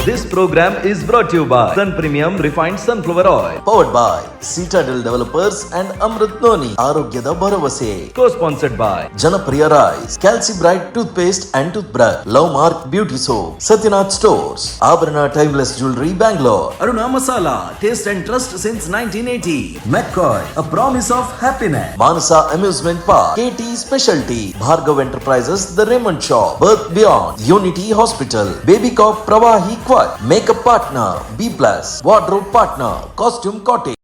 This program is brought you by Sun Premium Refined Sunflower Oil. Powered by Citadel Developers and Amrit Noni, ಆರೋಗ್ಯದ ಭರವಸೆ. Co sponsored by Janapriya rice, Calci Bright toothpaste and toothbrush, Love Mark beauty soap, Satyanath stores, Abharana timeless jewellery, Bangalore. Aruna Masala, taste and trust since 1980. McCoy, a promise of happiness. Manasa amusement park, KT specialty, Bhargav enterprises, the Raymond shop, Birth Beyond, Unity hospital, Baby Cop Pravahi quartz, makeup partner B Plus, wardrobe partner Costume Cottage.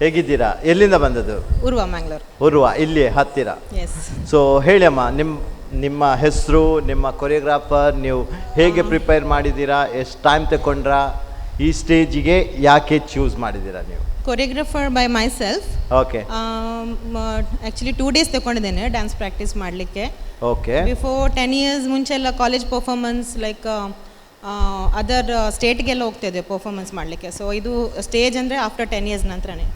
ಹೇಗಿದ್ದೀರಾ? ಎಲ್ಲಿಂದ ಬಂದದ್ದು? ಉರ್ವ, ಮ್ಯಾಂಗ್ಳೂರ್. ಉರ್ವ, ಇಲ್ಲಿ ಹತ್ತಿರ. S. ಸೊ ಹೇಳಿ ಅಮ್ಮ, ನಿಮ್ಮ ನಿಮ್ಮ ಹೆಸರು, ನಿಮ್ಮ ಕೊರಿಯೋಗ್ರಾಫರ್, ನೀವು ಹೇಗೆ ಪ್ರಿಪೇರ್ ಮಾಡಿದ್ದೀರಾ, ಎಷ್ಟು ಟೈಮ್ ತಗೊಂಡ್ರಾ, ಈ ಸ್ಟೇಜಿಗೆ ಯಾಕೆ ಚೂಸ್ ಮಾಡಿದ್ದೀರಾ ನೀವು? Choreographer by my self. Okay. Actually 2 days ತಗೊಂಡಿದ್ದೇನೆ ಡ್ಯಾನ್ಸ್ ಪ್ರಾಕ್ಟೀಸ್ ಮಾಡಲಿಕ್ಕೆ. ಓಕೆ. ಬಿಫೋರ್ 10 ಇಯರ್ಸ್ ಮುಂಚೆ ಎಲ್ಲ ಕಾಲೇಜ್ ಪರ್ಫಾರ್ಮೆನ್ಸ್, ಲೈಕ್ ಅದರ್ ಸ್ಟೇಟ್ಗೆಲ್ಲ ಹೋಗ್ತಿದ್ದೆ ಪರ್ಫಾರ್ಮೆನ್ಸ್ ಮಾಡಲಿಕ್ಕೆ. ಸೊ ಇದು ಸ್ಟೇಜ್ ಅಂದರೆ ಆಫ್ಟರ್ 10 ಇಯರ್ಸ್ ನಂತರನೇ.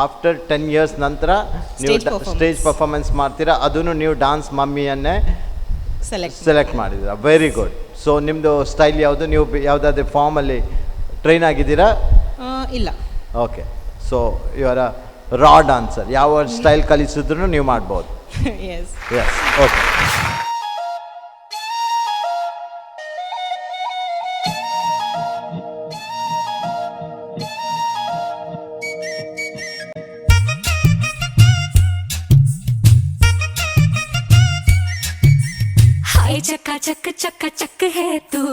ಆಫ್ಟರ್ 10 ಇಯರ್ಸ್ ನಂತರ ನೀವು Stage performance. Stage performance ಮಾಡ್ತೀರಾ. ಅದನ್ನು ನೀವು ಡಾನ್ಸ್ ಮಮ್ಮಿಯನ್ನೇ ಸೆಲೆಕ್ಟ್ ಸೆಲೆಕ್ಟ್ ಮಾಡಿದ್ದೀರಾ. Very good. ಸೊ ನಿಮ್ಮದು ಸ್ಟೈಲ್ ಯಾವುದು? ನೀವು ಯಾವುದಾದ್ರೂ ಫಾರ್ಮಲ್ಲಿ ಟ್ರೈನ್ ಆಗಿದ್ದೀರಾ? ಇಲ್ಲ. Okay, so you are a raw dancer. ಯಾವ ಸ್ಟೈಲ್ ಕಲಿಸಿದ್ರು ನೀವು ಮಾಡ್ಬೋದು. ಎಸ್. Yes, okay. हाय चक्का चक चक्का चक है तू,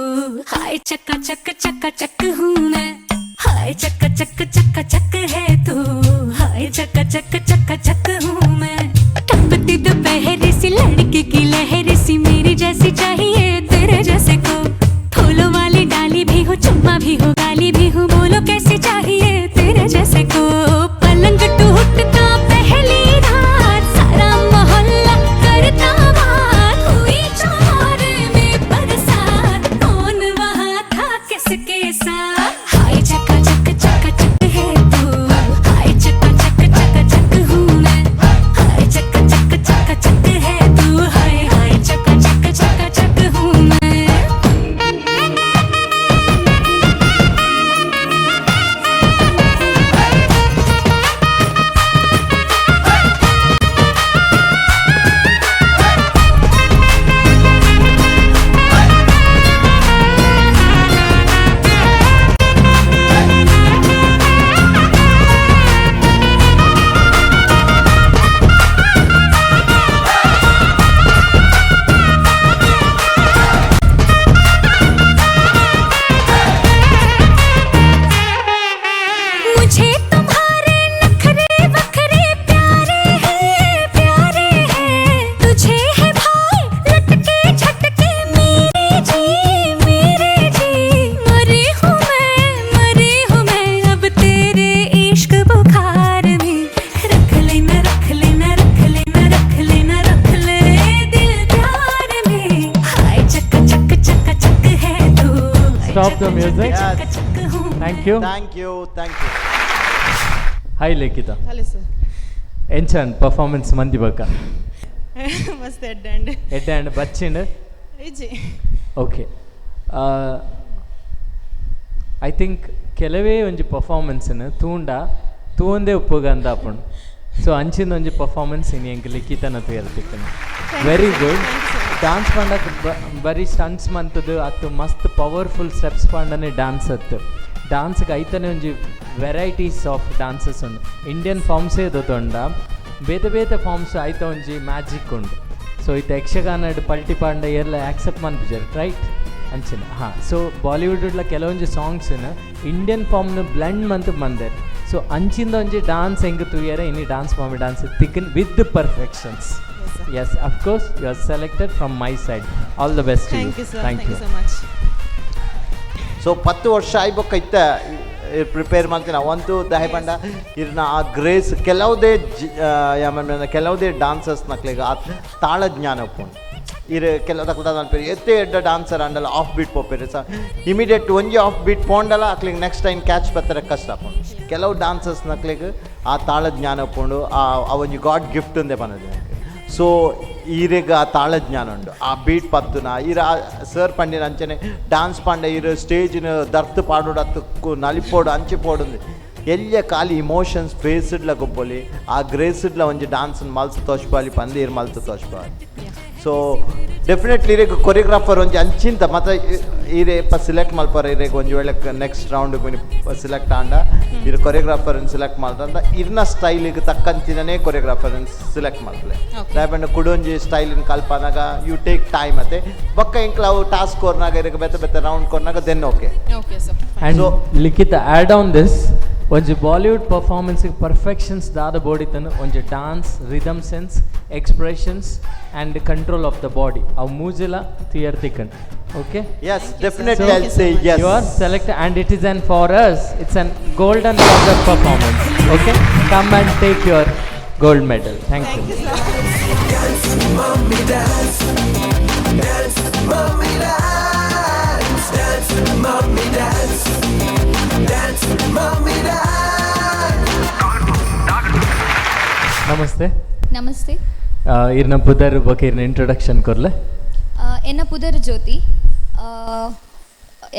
हाय चक्का चक चक्का चक हूँ मैं। हाय चक्का चक चक्का चक है तू, हाय चक्का चक चक्का चक हूँ मैं। तपती दोपहर सी लड़की की लहर सी, मेरी जैसी चाहिए तेरे जैसे को। फूलों वाली डाली भी हो, चुम्मा भी हो, गाली भी हो, बोलो कैसे चाहिए तेरे जैसे को। पलंग टूटता पहली रात, सारा मोहल्ला करता बात, हुई चौर में बरसात, कौन वहाँ था किसके साथ। हाय चक्का चक चक्का चक है तू, हाय चक्का चक चक्का चक हूँ मैं। हाय चक्का चक चक्का चक है तू, हाय हाय चक्का चक चक्का चक हूँ मैं। मुझे तुम्हारे नखरे वखरे प्यारे हैं, प्यारे हैं। तुझे है भाई लटके झटके, मेरे जी मेरे जी। मरी हूँ मैं, मरी हूँ मैं अब तेरे इश्क बुखार में। रख लेना, रख लेना, रख लेना, रख लेना, रख ले दिल प्यार में। हाय चक चक चक चक है तू। Stop the music. चक चक हूँ। Thank you. Thank you, thank you. Hi Likhita. Hello sir. ಎಂಚನ್ performance ಮಂದಿ ಬಕ್ಕ? ಮಸ್ತ್ ಎಡ್ಡೆ ಅಂಡ್ ಎಡ್ಡೆ ಅಂಡ್ ಬಚ್ಚಿಂಡ್? ಇಜ್ಜಿ. ಓಕೆ, I think ಕೆಲವೇ ಒಂಜಿ ಪರ್ಫಾರ್ಮೆನ್ಸ್ನ್ ತೂಂಡ ತೂಂದೇ ಉಪ್ಪುಗ ಅಂದಾಪುಂಡು. ಸೊ ಅಂಚಿನ ಒಂಜಿ ಪರ್ಫಾರ್ಮೆನ್ಸ್ ಇನಿ ಎಂಕ್ ಲಿಖಿತನ ತೂಯೆರೆ. Very good. Dance ಪಂಡಕ್ ಬರೀ ಸ್ಟಂಟ್ಸ್ ಮಂತದ್ದು ಅತ್ತು ಮಸ್ತ್ ಪವರ್ಫುಲ್ ಸ್ಟೆಪ್ಸ್ ಪಂಡನೆ ಡಾನ್ಸ್ ಅತ್ತು. ಡಾನ್ಸ್ಗೆ ಐತನೆ ಒಂಜಿ ವೆರೈಟೀಸ್ ಆಫ್ ಡಾನ್ಸಸ್ ಉಂಡು. ಇಂಡಿಯನ್ ಫಾರ್ಮ್ಸೇ ದೊತೊಂಡ ಬೇತೆ ಬೇತೆ ಫಾರ್ಮ್ಸ್ ಐತ ಒಂಜಿ ಮ್ಯಾಜಿಕ್ ಉಂಡು. ಸೊ ಇತ್ತೆ ಯಕ್ಷಗಾನಡ್ ಪಲ್ಟಿ ಪಾಂಡ ಏರ್ಲ ಆಕ್ಸೆಪ್ಟ್ ಮನ್ಪುಜೆರ್, ರೈಟ್? ಅಂಚಿನ ಹಾಂ. ಸೊ ಬಾಲಿವುಡ್ಲ ಕೆಲವೊಂಜಿ ಸಾಂಗ್ಸ್ನ ಇಂಡಿಯನ್ ಫಾರ್ಮ್ನ ಬ್ಲೆಂಡ್ ಮಂತ್ ಮಂದೆರ್. ಸೊ ಅಂಚಿಂದ ಒಂಜಿ ಡಾನ್ಸ್ ಹೆಂಗೆ ತೂಯರೆ ಇನಿ ಡಾನ್ಸ್ ಮಾಮಿ dance ತಿಕ್ಕನ್ with perfections. Yes, of course you are selected from my side. All the best. Thank you sir. Thank thank you. You so much. So 10 ವರ್ಷ ಆಯ್ಬೊಕ್ಕ ಇತ್ತ ಪ್ರಿಪೇರ್ ಮಾಡ್ತೀನಿ ಅವಂತೂ ದಾಯೆ ಪಂಡ ಇರ್ನ ಆ ಗ್ರೇಸ್ ಕೆಲವುದೇ ಯಾಮನ್ ಕೆಲವುದೇ ಡಾನ್ಸರ್ಸ್ ನಕ್ಲೆಗ್ ಆ ತಾಳ ಜ್ಞಾನ ಉಪ್ಪುಂಡು. ಇರ್ ಕೆಲವು ತಕ್ಕುದ ಅನ್ಪೇರು ಎತ್ತೆ ಎಡ್ಡ ಡಾನ್ಸರ್ ಅಂಡಲ ಆಫ್ ಬೀಟ್ ಪೋಪೆರ್. ಸ ಇಮಿಡಿಯೇಟ್ ಒಂಜಿ ಆಫ್ ಬೀಟ್ ಪೋಂಡಲ ಅಕ್ಲಿಗೆ ನೆಕ್ಸ್ಟ್ ಟೈಮ್ ಕ್ಯಾಚ್ ಬತ್ತರ ಕಷ್ಟ ಆಪುಂಡು. ಕೆಲವು ಡಾನ್ಸರ್ಸ್ ನಕ್ಲೆಗ್ ಆ ತಾಳ ಜ್ಞಾನ ಉಪ್ಪುಂಡು. ಆ ಆ ಒಂಜಿ ಗಾಡ್ ಗಿಫ್ಟ್ ಅಂದೇ ಪನೊಲಿ. So ಈರೆಗ್ ಆ ತಾಳ ಜ್ಞಾನ ಉಂಡು, ಆ ಬೀಟ್ ಪತ್ತುನ ಈರ ಸರ್ ಪಂಡಿನ ಅಂಚನೆ ಡಾನ್ಸ್ ಪಂಡ ಈರು ಸ್ಟೇಜಿನ ದರ್ತ್ ಪಾಡೋಡು ಅತ್ತು ನಲಿಪೋಡು ಅಂಚೆ ಪೋಡು ಎಲ್ಯ ಖಾಲಿ ಇಮೋಷನ್ಸ್ ಫೇಸ್ಡ್ಲ ಗೊಬ್ಬೊಲಿ, ಆ ಗ್ರೇಸ್ಡ್ಲ ಒಂಜಿ ಡಾನ್ಸ್ ಮಲ್ತ್ ತೋಚ್ಪಾಲಿ ಪಂದ್ ಈರ್ ಮಲ್ತ್ ತೋಚ್ಪಾಲಿ. ಸೊ ಡೆಫಿನೆಟ್ಲಿ ಇರೆಗ್ ಕೊರಿಯೋಗ್ರಾಫರ್ ಒಂಜಿ ಅಂಚಿಂತ ಮತ್ತೆ ಈರೆ ಪ ಸಿಲೆಕ್ಟ್ ಮಲ್ಪರ. ಇರೆಗ್ ಒಂಜಿ ವೇಳೆ next round select ಆಂಡ ಇರ್ ಕೊರಿಯೋಗ್ರಾಫರ್ ಸೆಲೆಕ್ಟ್ ಮಲ್ತಂದ ಇರ್ನ ಸ್ಟೈಲಿಗೆ ತಕ್ಕಂತಿನೇ ಕೊರಿಯೋಗ್ರಾಫರ್ ಸೆಲೆಕ್ಟ್ ಮಲ್ಪಲೆ. ದಾಯೆಪಂಡ ಕುಡೊಂಜಿ ಸ್ಟೈಲಿನ ಕಲ್ಪನಾಗ you take time ಅತ್ತೆ. ಬೊಕ್ಕ ಎಂಕ್ಲ ಅವು ಟಾಸ್ಕ್ ಕೊರ್ನಾಗ ಇರೆಗ್ ಬೆತ್ತ ಬೆತ್ತ round ಕೊರ್ನಾಗ then okay. Okay sir. And So Likhita, add on this ಒಂಜಿ Bollywood performance perfections ದಾದ ಬೋಡಿತನು ಒಂಜಿ dance, rhythm sense, expressions and control of the body, ಅವು ಮೂಜಿಲ ತಿಯರ್ ತಿಕ್ಕನ್, okay? Yes, definitely I say yes. You are selected and it is an for us it's an golden of performance, okay? Come and take your gold medal. Thank you. Dance, mommy, dance. Dance, mommy, dance. Dance, mommy, dance. Dance, mommy, dance. Namaste. ನಮಸ್ತೆ. ಇರ್ನ ಪುದರ್ ಬೊಕ ಇರ್ನ introduction ಕೊರ್ಲೆ. ಎನ್ನ ಪುದರ್ ಜ್ಯೋತಿ.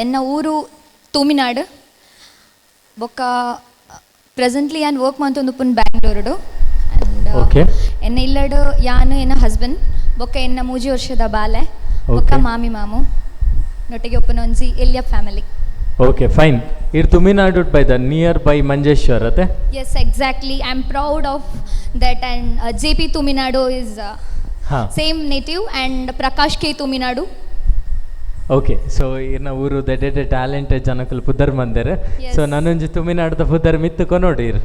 ಎನ್ನ ಊರು ತೂಮಿನಾಡು. ಬೊಕ್ಕ ಪ್ರೆಸೆಂಟ್ಲಿ ಯಾನ್ ವರ್ಕ್ ಮಂತೊಂದು ಉಪ್ಪುನ್ ಬ್ಯಾಂಗ್ಳೂರುಡು. ಆ್ಯಂಡ್ ಎನ್ನ ಇಲ್ಲಡ್ ಯಾನ್, ಎನ್ನ ಹಸ್ಬೆಂಡ್, ಬೊಕ್ಕ ಎನ್ನ 3 ವರ್ಷದ ಬಾಲೆ, ಬೊಕ್ಕ ಮಾಮಿ ಮಾಮು ನೊಟ್ಟಿಗೆ ಉಪ್ಪುನ ಒಂಜಿ ಎಲ್ಯ family. Okay, fine. ಇರ್ Thuminadu by the near by Manjeshwar ಅತೆ? Yes, exactly. I am proud of that. And J P Thuminadu is same native and Prakash K Thuminadu. Okay, so ಇರ್ನ ಊರು ದೆಡೆ ಟ್ಯಾಲೆಂಟೆಡ್ ಜನಕುಲು ಪುದರ್ ಮಂದೆರ್. ಸೊ ನಾನೊಂಜಿ ತುಮಿನಾಡ್ದ ಪುದರ್ ಮಿತ್ತು ಕೊನೋಡು ಇರ್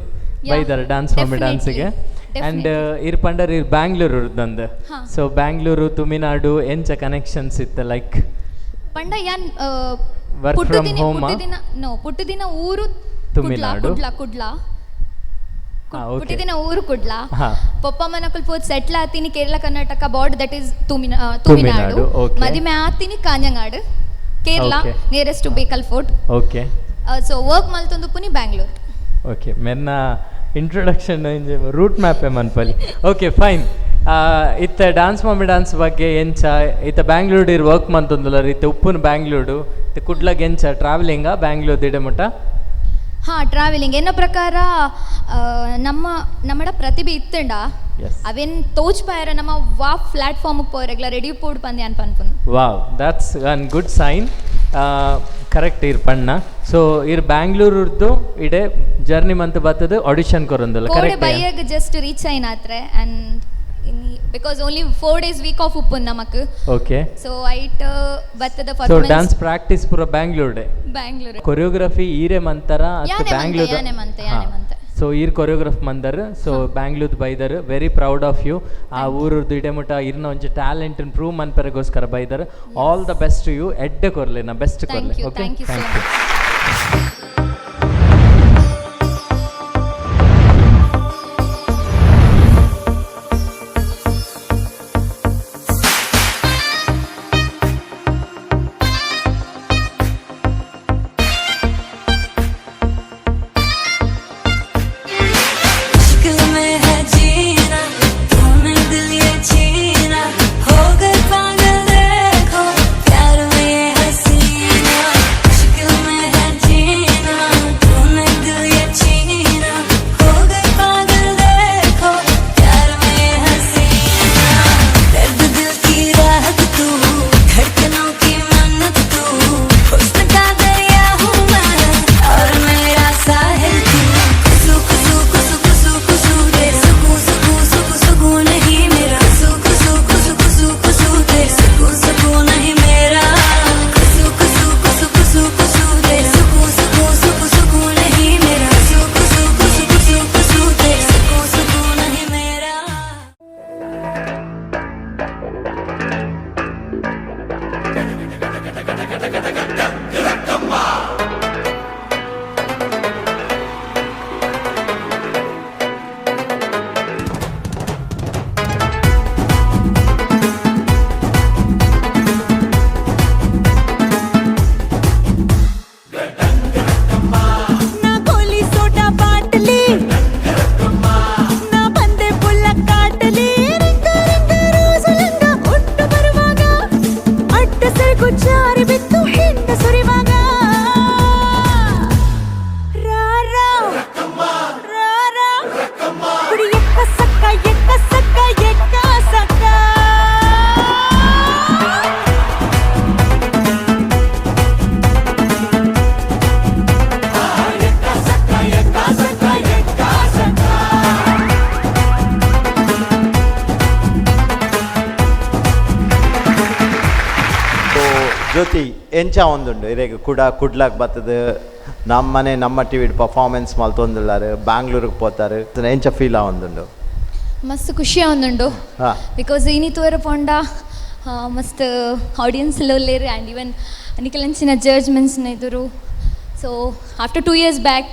ಬೈದಾರ ಡಾನ್ಸ್ ಮಮ್ಮಿ ಡಾನ್ಸ್ಗೆ. ಆ್ಯಂಡ್ ಇರ್ ಪಂಡರ್ ಇರ್ ಬ್ಯಾಂಗ್ಳೂರು ದಂದು. ಸೊ ಬ್ಯಾಂಗ್ಳೂರು ತುಮಿನಾಡು ಎಂಚ ಕನೆಕ್ಷನ್ಸ್ ಇತ್ತ ಲೈಕ್? ಪಂಡ ಯಾನ್ Work from ಪುಟ್ಟುದಿನ home ಆ? ಪುಟ್ಟುದಿನ, ನೋ, ಪುಟ್ಟುದಿನ ಊರು ಕುಡ್ಲ. ತುಮಿನಾಡು. ಕುಡ್ಲ, ಕುಡ್ಲ. ಪುಟ್ಟಿದಿನ ಊರು ಕುಡ್ಲ. ಪೊಪ್ಪ ಮನಕುಲ್ ಪೋತ್ ಸೆಟ್ಲ್ ಆತೀನಿ Kerala Karnataka border, that is Thuminadu. Thuminadu, okay. ಮದಿಮೆ ಆತೀನಿ Kanhangad, Kerala, nearest to Bekal fort. So work ಮಲ್ತೊಂದು ಪುನಿ ಬ್ಯಾಂಗ್ಳೂರ್. ಓಕೆ, ಮೆನ್ನ introduction route map ಮನ್ಪಲಿ. Okay, fine. ಇತ್ತ dance mummy dance ಬಗ್ಗೆ ಎಂಚ? ಇತ್ತ ಬ್ಯಾಂಗ್ಳೂರ್ ಇರ್ ವರ್ಕ್ ಮಂತೊಂದುಲ್ಲರ್, ಇತ್ತ ಉಪ್ಪುನ ಬ್ಯಾಂಗ್ಳೂರು ಇತ್ತ ಕುಡ್ಲಗ್ ಎಂಚ ಟ್ರಾವೆಲಿಂಗಾ ಬ್ಯಾಂಗ್ಳೂರ್ ದಿಡೆ ಮುಟ್ಟ? ಹಾ, ಟ್ರಾವೆಲಿಂಗ್. ಎನ್ನ ಪ್ರಕಾರ ನಮ್ಮ ನಮ್ಮಡ ಪ್ರತಿಭೆ ಇತ್ತಂಡ ಅವೇನ್ ತೋಚ್ಪಾಯರ ನಮ್ಮ ವಾ ಪ್ಲಾಟ್ಫಾರ್ಮ್ ಪೋರೆಗ್ಲ ರೆಡಿ ಪೋಡ್ ಪಂದ್ ಯಾನ್ ಪನ್ಪುನು. Wow, that's one good sign. Correct ಇರ್ ಪಣ್ಣ. ಸೊ ಇರ್ ಬ್ಯಾಂಗ್ಳೂರ್ದು ಇಡೆ ಜರ್ನಿ ಮಂತ್ ಬತ್ತದ ಆಡಿಷನ್ ಕೊರೊಂದುಲ್ಲ? ಕೋಡೆ ಕರೆಕ್ಟ್. ಬೈಯಗ್ ಜಸ್ಟ್ ರೀಚ್ ಆಯ್ನಾತ್ರೆ, and because only 4 days week off ಉಪ್ಪುನ್ ನಮಕ್. ಸೊ ಐಟ್ ಬತ್ತದ so performance. Dance practice ಪೂರ ಬ್ಯಾಂಗ್ಳೂರ್ಡೆ? ಬ್ಯಾಂಗ್ಳೂರ್. ಕೊರಿಯೋಗ್ರಫಿ ಈರೆ ಮಂತರ? ಯಾನೆ ಮಂತೆ, ಬ್ಯಾಂಗ್ಳೂರ್. ಯಾನೆ ಮಂತೆ, ಯಾನೆ ಮಂತೆ. ಸೊ ಈರ್ ಕೊರಿಯೋಗ್ರಫ್ ಮಂದರ್. ಸೊ Bangalore ಬೈದರ್, very proud of you. ಆ ಊರುರ್ದು ಇಡೆ ಮುಟ್ಟ ಇರ್ನ ಒಂಜಿ ಟ್ಯಾಲೆಂಟ್ ಪ್ರೂವ್ ಮನ್ಪೆರೆಗೋಸ್ಕರ ಬೈದರ್. All the best you. ಎಡ್ಡೆ ಕೊರ್ಲೆ ನಾ ಬೆಸ್ಟ್ ಕೊರ್ಲೆ. Thank you. Okay. Thank you so thank you. Much. मुश्किल में है जीना, तूने दिल ये छीना, हो गए पागल देखो प्यार में ये हसीना, मुश्किल में है ಜ್ಯೋತಿ ಎಂಚ ಒಂದುಂಡು ಇರೆಗ್ ಕುಡ ಕುಡ್ಲಾಕ್ ಬತ್ತದು ನಮ್ಮನೆ ನಮ್ಮ ಟಿವಿ ಪರ್ಫಾರ್ಮೆನ್ಸ್ ಮಲ್ತೊಂದುಲ್ಲಾರು ಬ್ಯಾಂಗ್ಳೂರಿಗೆ ಪೋತಾರೆ ಎಂಚ ಫೀಲ್ ಆವೊಂದುಂಡು? ಮಸ್ತ್ ಖುಷಿ ಆವೊಂದುಂಡು. Because ಇನಿ ತೂವರೆ ಪೋಂಡ ಮಸ್ತ್ ಆಡಿಯನ್ಸ್ ಎಲ್ಲ ಉಲ್ಲೇರು ಆ್ಯಂಡ್ ಈವನ್ ನಿಕಲಂಚಿನ ಜಡ್ಜ್ಮೆಂಟ್ಸ್ನ ಎದುರು. So after 2 years back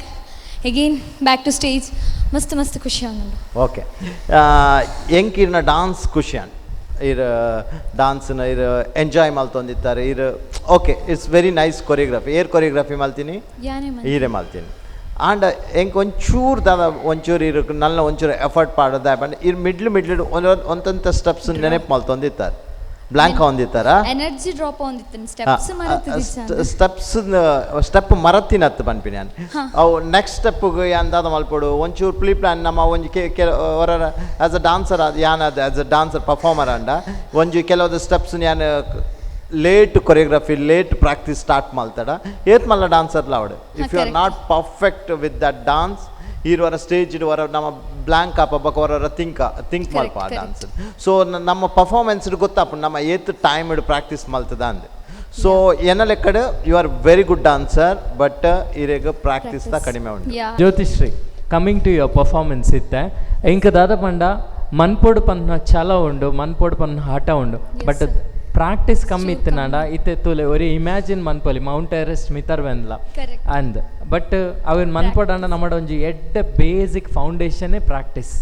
again back to stage ಮಸ್ತ್ ಮಸ್ತ್ ಖುಷಿ ಆವೊಂದುಂಡು. ಓಕೆ, ಎಂಕ್ ಇರ್ನ ಡಾನ್ಸ್ ಖುಷಿ ಆಂಡ್ ಇರ್ ಡಾನ್ಸ್ನ ಇರ್ ಎಂಜಾಯ್ ಮಲ್ತೊಂದಿತ್ತಾರೆ ಇರ್. Okay, it's very nice choreography. ಏರ್ ಕೊರಿಯೋಗ್ರಫಿ ಮಲ್ತೀನಿ? ಯಾನೇ. ಈರೆ ಮಲ್ತೀನಿ. ಆಂಡ ಎಂಕ್ ಒಂಚೂರು ದಾದ ಒಂಚೂರು ಇರ್ ನಲ್ಲ ಒಂಚೂರು ಎಫರ್ಟ್ ಪಾಡೋದ ಪಂಡ ಇರ್ ಮಿಡ್ಲ್ ಮಿಡ್ಲ್ ಒಂತಂತ ಸ್ಟೆಪ್ಸ್ ನೆನಪು ಮಲ್ತೊಂದಿತ್ತಾರೆ, ಬ್ಲಾಂಕ್ ಹೊಂದಿತ್ತಾರ. ಎನರ್ಜಿ ಡ್ರಾಪ್ ಆವೊಂದಿತ್ತು, ಸ್ಟೆಪ್ಸ್ ಮರತಿದ್ದಿಚ್ಚ. ಸ್ಟೆಪ್ಸ್ ಸ್ಟೆಪ್ ಮರತ್ತಿನತ್ತು ಪನ್ಪಿನಿ ಯಾನ್. ಅವು ನೆಕ್ಸ್ಟ್ ಸ್ಟೆಪ್ಗೆ ಯಾನ್ ದಾದ ಮಲ್ಪೊಡು ಒಂಚೂರು ಪ್ರೀ ಪ್ಲಾನ್ ನಮ್ಮ ಒಂಜಿ ಕೆಲ ಹೊರ ಆಸ್ ಅ ಡಾನ್ಸರ್ ಯಾನ್ ಅದು ಆಸ್ ಅ ಡಾನ್ಸರ್ ಪರ್ಫಾರ್ಮರ್ ಅಂಡ ಒಂಜಿ ಕೆಲವೊಂದು ಸ್ಟೆಪ್ಸ್ ಯಾನ್ late choreography late practice start ಮಲ್ತಡ ಏತ್ ಮಲ್ಲ ಡಾನ್ಸರ್ ಲಾವಡು if you are not perfect with that dance ಇರುವರ stage ಇರುವರ ನಮ್ಮ ಬ್ಲಾಂಕ್ ಆಪ ಬೊಕ ಹೊರ ಥಿಂಕ್ ಥಿಂಕ್ ಮಲ್ಪ ಡಾನ್ಸ್. ಸೊ ನಮ್ಮ ಪರ್ಫಾರ್ಮೆನ್ಸ್ ಗೊತ್ತಾಪುಂಡು ನಮ್ಮ ಏತ್ ಟೈಮ್ ಪ್ರಾಕ್ಟೀಸ್ ಮಲ್ತದ ಅಂದ್. ಸೊ ಎನ್ನ ಲೆಕ್ಕಡ್ you are very good dancer, but ಇರೆಗ್ practice ದ ಕಡಿಮೆ ಉಂಟು. ಯಾ. Jyothishree, coming to your performance, ಇತ್ತೆ ಇಂಕ ದಾದ ಪಂಡ ಮನ್ಪೊಡು ಪನ್ನ ಛಲ ಉಂಡು, ಮನ್ಪೊಡು ಪನ್ನ ಹಠ ಉಂಡು, ಬಟ್ ಪ್ರಾಕ್ಟೀಸ್ ಕಮ್ಮಿ ಇತ್ತಿನಾಂಡ ಇತ್ತೆ ತೂಲೆ ಒರಿ ಇಮ್ಯಾಜಿನ್ ಮನ್ಪೊಲಿ ಮೌಂಟ್ ಎವರೆಸ್ಟ್ ಮಿತರ್ವೆನ್ಲ ಅಂದ್. ಬಟ್ ಅವೆನ್ ಮನ್ಪೊಡಂಡ ನಮ್ಮಡ ಒಂಜಿ ಎಡ್ಡೆ ಬೇಸಿಕ್ ಫೌಂಡೇಶನ್ನೇ ಪ್ರಾಕ್ಟೀಸ್.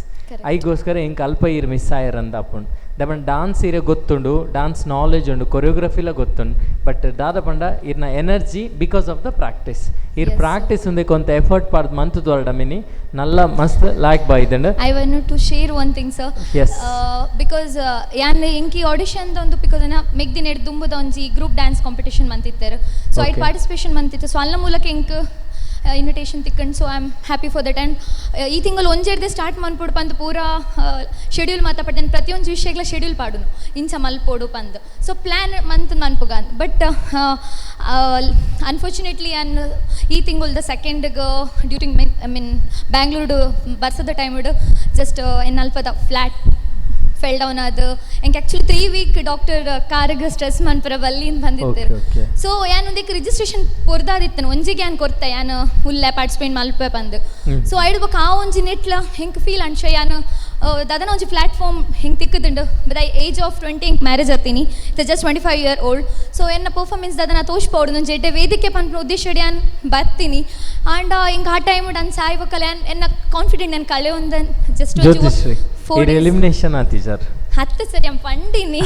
ಐಗೋಸ್ಕರ ಇಂಕ್ ಅಲ್ಪ ಈರ್ ಮಿಸ್ ಆಯರಂದ ಆಪುಂಡು. ದಾಪಂಡ ಡಾನ್ಸ್ ಇರೆ ಗೊತ್ತುಂಡು, ಡಾನ್ಸ್ ನಾಲೆಜ್ ಉಂಡು, ಕೊರಿಯೋಗ್ರಫಿಲ ಗೊತ್ತುಂಡು, ಬಟ್ ದಾದ ಪಂಡ ಇರ್ನ energy because of the practice ಇರ್ ಪ್ರಾಕ್ಟೀಸ್ ಉಂದೆಕ್ ಒಂತ ಎಫರ್ಟ್ ಪಾಡ್ದು ಮಂತ್ ತೋರಡ ಮಿನಿ ನಲ್ಲ ಮಸ್ತ್ ಲಾಯ್ಕ್ ಬಾಯ್ದಂಡು. I want to share one thing, sir. Yes. Because ಯಾನ್ ಎಂಕಿ ಆಡಿಷನ್ ಒಂದು because ಮೆಗ್ದಿನ ಎಡ್ ದುಂಬುದ ಒಂಜಿ ಗ್ರೂಪ್ ಡ್ಯಾನ್ಸ್ ಕಾಂಪಿಟೇಷನ್ ಮಂತಿತ್ತೆರ್. ಸೊ ಐಟ್ ಪಾರ್ಟಿಸಿಪೇಷನ್ ಮಂತಿತ್ತು. ಸೊ ಅಲ್ಲ ಮೂಲಕ ಎಂಕ್ invitation ತಿಕ್ಕಂಡು. So I am happy for that. And ಈ ತಿಂಗಳು ಒಂಜೆರ್ದೆ ಸ್ಟಾರ್ಟ್ ಮನ್ಪೊಡು ಪಂದ್ ಪೂರ ಶೆಡ್ಯೂಲ್ ಮಾತಾಪಟ್ಟೆ. ಪ್ರತಿಯೊಂದು ವಿಷಯಗಳ ಶೆಡ್ಯೂಲ್ ಪಾಡುನು, ಇಂಚ ಮಲ್ಪೊಡು ಪಂದ್. ಸೊ ಪ್ಲ್ಯಾನ್ ಮಂತ್ ಮನ್ಪುಗ. ಬಟ್ ಅನ್ಫಾರ್ಚುನೇಟ್ಲಿ ಯಾನ್ ಈ ತಿಂಗಳ್ದ ಸೆಕೆಂಡ್ಗೆ ಡ್ಯೂರಿಂಗ್ I mean Bangalore ಬರ್ಸದ ಟೈಮ್ಡ್ ಜಸ್ಟ್ ಎನ್ ಅಲ್ಪದ ಫ್ಲಾಟ್ ಫೆಲ್ ಡೌನ್ ಅದು. ಎಂಕ್ ಆ್ಯಕ್ಚುಲಿ 3 ವೀಕ್ ಡಾಕ್ಟರ್ ಕಾರಿಗೆ ಸ್ಟ್ರೆಸ್ ಮನ್ಪುರ ಬಲ್ಲಿಂದ ಬಂದಿತ್ತೇರು. Okay, okay. So ಯಾನ್ ಒಂದಿಕ್ ರಿಜಿಸ್ಟ್ರೇಷನ್ ಪೊರ್ದಾದಿತ್ತನು ಒಂಜಿಗೆ ಯಾನ್ ಕೊರ್ತೆ, ಯಾನ್ ಉಲ್ಲೆ ಪಾರ್ಟಿಸಿಪೇಟ್ ಮಲ್ಪೆ ಪಂದ್. ಸೊ ಐಡ್ ಬೊಕ ಆ ಒಂಜಿ ನೆಟ್ಲ ಹೆಂಗೆ ಫೀಲ್ ಅನ್ಶ ಯಾನ್ ದಾದನ ಒಂಜಿ ಪ್ಲಾಟ್ಫಾರ್ಮ್ ಹೆಂಗೆ ತಿಕ್ಕದುಂಡು. ಬಟ್ I age of 20 ಹೆಂಗೆ ಮ್ಯಾರೇಜ್ ಆತೀನಿ, just 25 year old. So ಎನ್ನ ಪರ್ಫಾರ್ಮೆನ್ಸ್ ದಾದನ ತೋಷ್ಪೌಡು ಒಂಜಿ ಎಡ್ಡೆ ವೇದಿಕೆ ಪನ್ಪಿನ ಉದ್ದೇಶ ಯಾನ್ ಬರ್ತೀನಿ. ಆಂಡ ಹಿಂಗೆ ಆ ಟೈಮ್ ಡಾನ್ಸ್ ಆಯ್ವಕಲ್ಲ ಯಾನ್ ಎನ್ನ ಕಾನ್ಫಿಡೆಂಟ್ ನಾನು ಕಳೆ ಒಂದ ಜಸ್ಟ್ ಜ್ಯೋತಿಶ್ರೀ, 4 ಇರ್ ಎಲಿಮಿನೇಷನ್ ಆತಿ ಸರ್. ಹತ್ತು ಸರಿ ಅಂ ಪಂಡಿನಿ,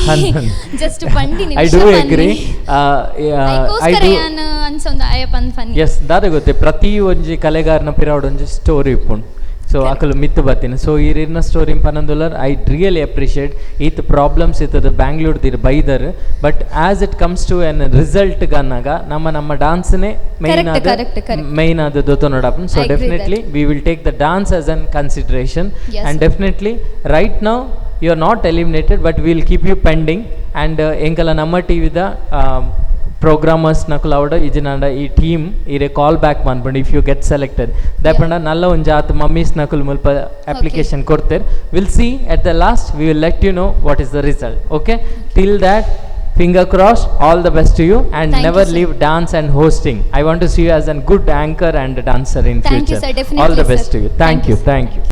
ಜಸ್ಟ್ ಪಂಡಿನಿ. I do agree. I ಐಕೋಸ್ಕರ do. ಯಾನ್ ಅನ್ಸೊಂದು ಆಯ ಪಂದ್ ಫನ್ನಿ. ಎಸ್, ದಾದ ಗೊತ್ತೆ, ಪ್ರತಿ ಒಂಜಿ ಕಲೆಗಾರನ ಪಿರಾವಡ್ ಒಂಜಿ ಸ್ಟೋರಿ ಇಪ್ಪುಂಡು. ಸೊ ಅಕಲು ಮಿತ್ತು ಬತ್ತೀನಿ. ಸೊ ಇರಿನ ಸ್ಟೋರಿ ಪನಂದುಲ್ಲರ್, I really appreciate. ಈತ್ ಪ್ರಾಬ್ಲಮ್ಸ್ ಇತ್ತದ ಬ್ಯಾಂಗ್ಳೂರ್ ದಿರ್ ಬೈದರ್, but as it comes to an result ಗನ್ನಾಗ ನಮ್ಮ ನಮ್ಮ ಡಾನ್ಸ್ನೇ ಮೈನ್ ಆದ Correct, correct. Main ಆದ ದೊತ್ತೊನೋಡಪ್ಪನ್. So I agree. Definitely we will take the dance as an consideration. And sir. Definitely right now you are not eliminated, but we will keep you pending. And ಎಂಕಲ ನಮ್ಮ ಟಿವಿದ programmers ನಕುಲಾವಡ ಇಜಿನಾಂಡ ಈ team ಇರೆ call back ಮನ್ಪಂಡು if you get selected. ದಾಪಂಡ ನಲ್ಲ ಒಂಜಿ ಆತ್ mummies ನಕುಲ್ ಮುಲ್ಪ ಅಪ್ಲಿಕೇಶನ್ ಕೊಡ್ತೇರ್. Will see at the last, we will let you know what is the result. Okay, till that, finger cross, all the best to you and Thank you, never sir. Leave dance and hosting. I want to see you as an good anchor and dancer in Thank you, future. sir. Definitely, all the sir. Best to you. Thank Thank you. You, sir. Thank you.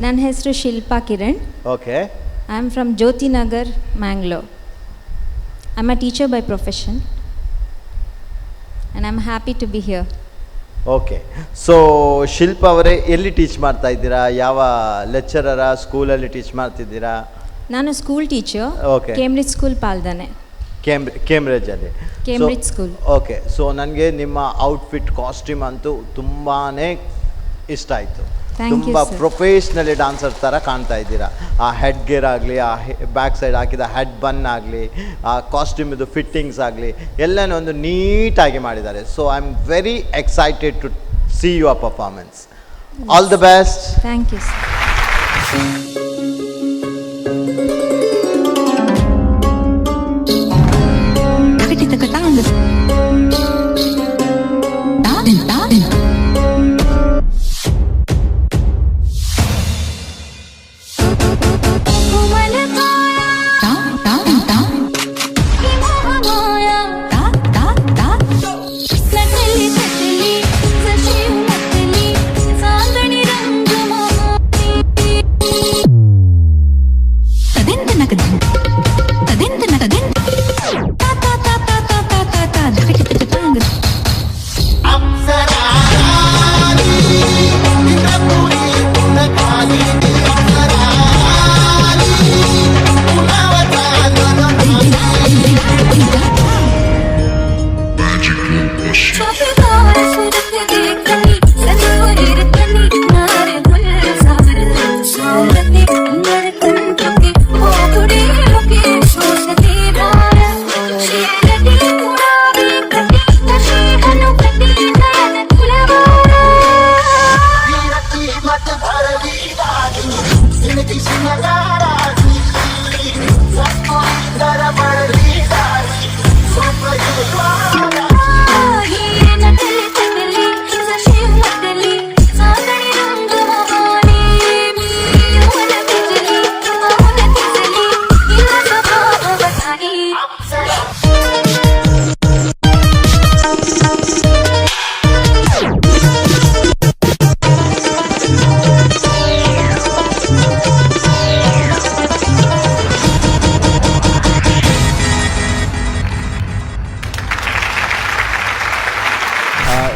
ನನ್ನ ಹೆಸರು Shilpa Kiran. Okay. I am from Jyothinagar, Mangalore. I am a teacher by profession and I am happy to be here. Okay, so Shilpa ಅವರೇ, ಎಲ್ಲಿ teach ಮಾಡ್ತಾ ಇದ್ದೀರಾ? ಯಾವ ಲೆಕ್ಚರರ ಸ್ಕೂಲಲ್ಲಿ teach ಮಾಡ್ತಿದ್ದೀರಾ? ನಾನು ಸ್ಕೂಲ್ ಟೀಚರ್. ಕೇಂಬ್ರಿಡ್ಜ್ ಸ್ಕೂಲ್, ಪಾಲ್ದಾನೆ. ಕೇಂಬ್ರಿಡ್ಜಲ್ಲಿ? Cambridge school. Okay, so ನನಗೆ ನಿಮ್ಮ ಔಟ್ಫಿಟ್ ಕಾಸ್ಟ್ಯೂಮ್ ಅಂತೂ ತುಂಬಾ ಇಷ್ಟ ಆಯಿತು. Thank you, ತುಂಬ sir. Professionally dancer ಥರ ಕಾಣ್ತಾ ಇದ್ದೀರಾ. ಆ ಹೆಡ್ ಗೇರ್ ಆಗಲಿ, ಆ ಬ್ಯಾಕ್ ಸೈಡ್ ಹಾಕಿದ ಹೆಡ್ ಬನ್ ಆಗಲಿ, ಆ ಕಾಸ್ಟ್ಯೂಮಿದು ಫಿಟ್ಟಿಂಗ್ಸ್ ಆಗಲಿ, ಎಲ್ಲನೂ ಒಂದು ನೀಟಾಗಿ ಮಾಡಿದ್ದಾರೆ. So I am very excited to see your performance. All the best. Thank you, sir.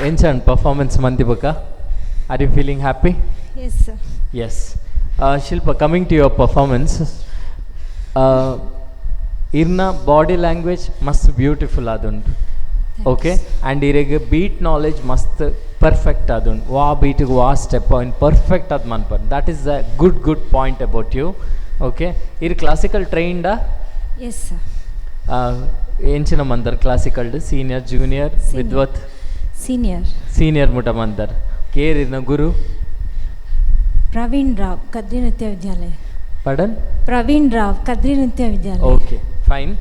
ಎಂಚನ್ ಪರ್ಫಾರ್ಮೆನ್ಸ್ ಮಂತಿ ಬೊಕ್ಕ? Are you feeling happy? Yes sir. Yes. Shilpa, coming to your performance, ಇರ್ನ ಬಾಡಿ ಲ್ಯಾಂಗ್ವೇಜ್ ಮಸ್ತ್ ಬ್ಯೂಟಿಫುಲ್ ಆದುಂಡು. ಓಕೆ, ಆ್ಯಂಡ್ ಇರೆಗ್ beet knowledge ಮಸ್ತ್ perfect ಆದುಂಡು. ವಾ ಬೀಟಿಗೆ ವಾ ಸ್ಟೆಪ್ ಇನ್ ಪರ್ಫೆಕ್ಟ್ ಅದು ಮನ್ಪರ್. That is a good good point about you. Okay, ಇರ್ ಕ್ಲಾಸಿಕಲ್ ಟ್ರೈನ್ಡಾ? Yes sir. ಎಂಚಿನ ಮಂದರ್ ಕ್ಲಾಸಿಕಲ್ಡ್? Senior, junior? Senior. ವಿದ್ವತ್? ಸೀನಿಯರ್. ಸೀನಿಯರ್ ಮುಟ ಮಂದರ್. ಕೇರ್ ಇರ್ನ ಗುರು? ಪ್ರವೀಣ್ ರಾವ್, ಕದ್ರಿ ನೃತ್ಯ ವಿದ್ಯಾಲಯ. ಪಡನ್? ಪ್ರವೀಣ್ ರಾವ್, ಕದ್ರಿ ನೃತ್ಯ ವಿದ್ಯಾಲಯ. Okay, fine.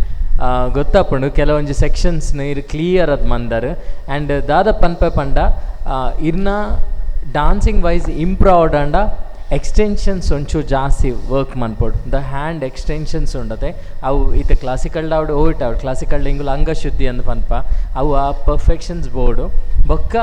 ಗೊತ್ತಾಪುಂಡು, ಕೆಲವೊಂಜಿ ಸೆಕ್ಷನ್ಸ್ನ ಇರ್ ಕ್ಲಿಯರ್ ಅದು ಮಂದರ್. ಆ್ಯಂಡ್ ದಾದ ಪನ್ಪೆ ಪಂಡ, ಇರ್ನ ಡಾನ್ಸಿಂಗ್ ವೈಸ್ ಇಂಪ್ರೂವ್ ಆಂಡ ಎಕ್ಸ್ಟೆನ್ಷನ್ಸ್ ಒಂಚೂರು ಜಾಸ್ತಿ ವರ್ಕ್ ಮನ್ಪೊಡು. ದ ಹ್ಯಾಂಡ್ ಎಕ್ಸ್ಟೆನ್ಷನ್ಸ್ ಉಂಡತೆ, ಅವು ಇತ್ತೆ ಕ್ಲಾಸಿಕಲ್ ಆವಡ್ ಓಟ್ ಆವಡ್, ಕ್ಲಾಸಿಕಲ್ ಇಂಗುಲು ಅಂಗಶುದ್ಧಿ ಅಂದ್ ಪನ್ಪ, ಅವು ಆ ಪರ್ಫೆಕ್ಷನ್ಸ್ ಬೋರ್ಡು. ಬೊಕ್ಕ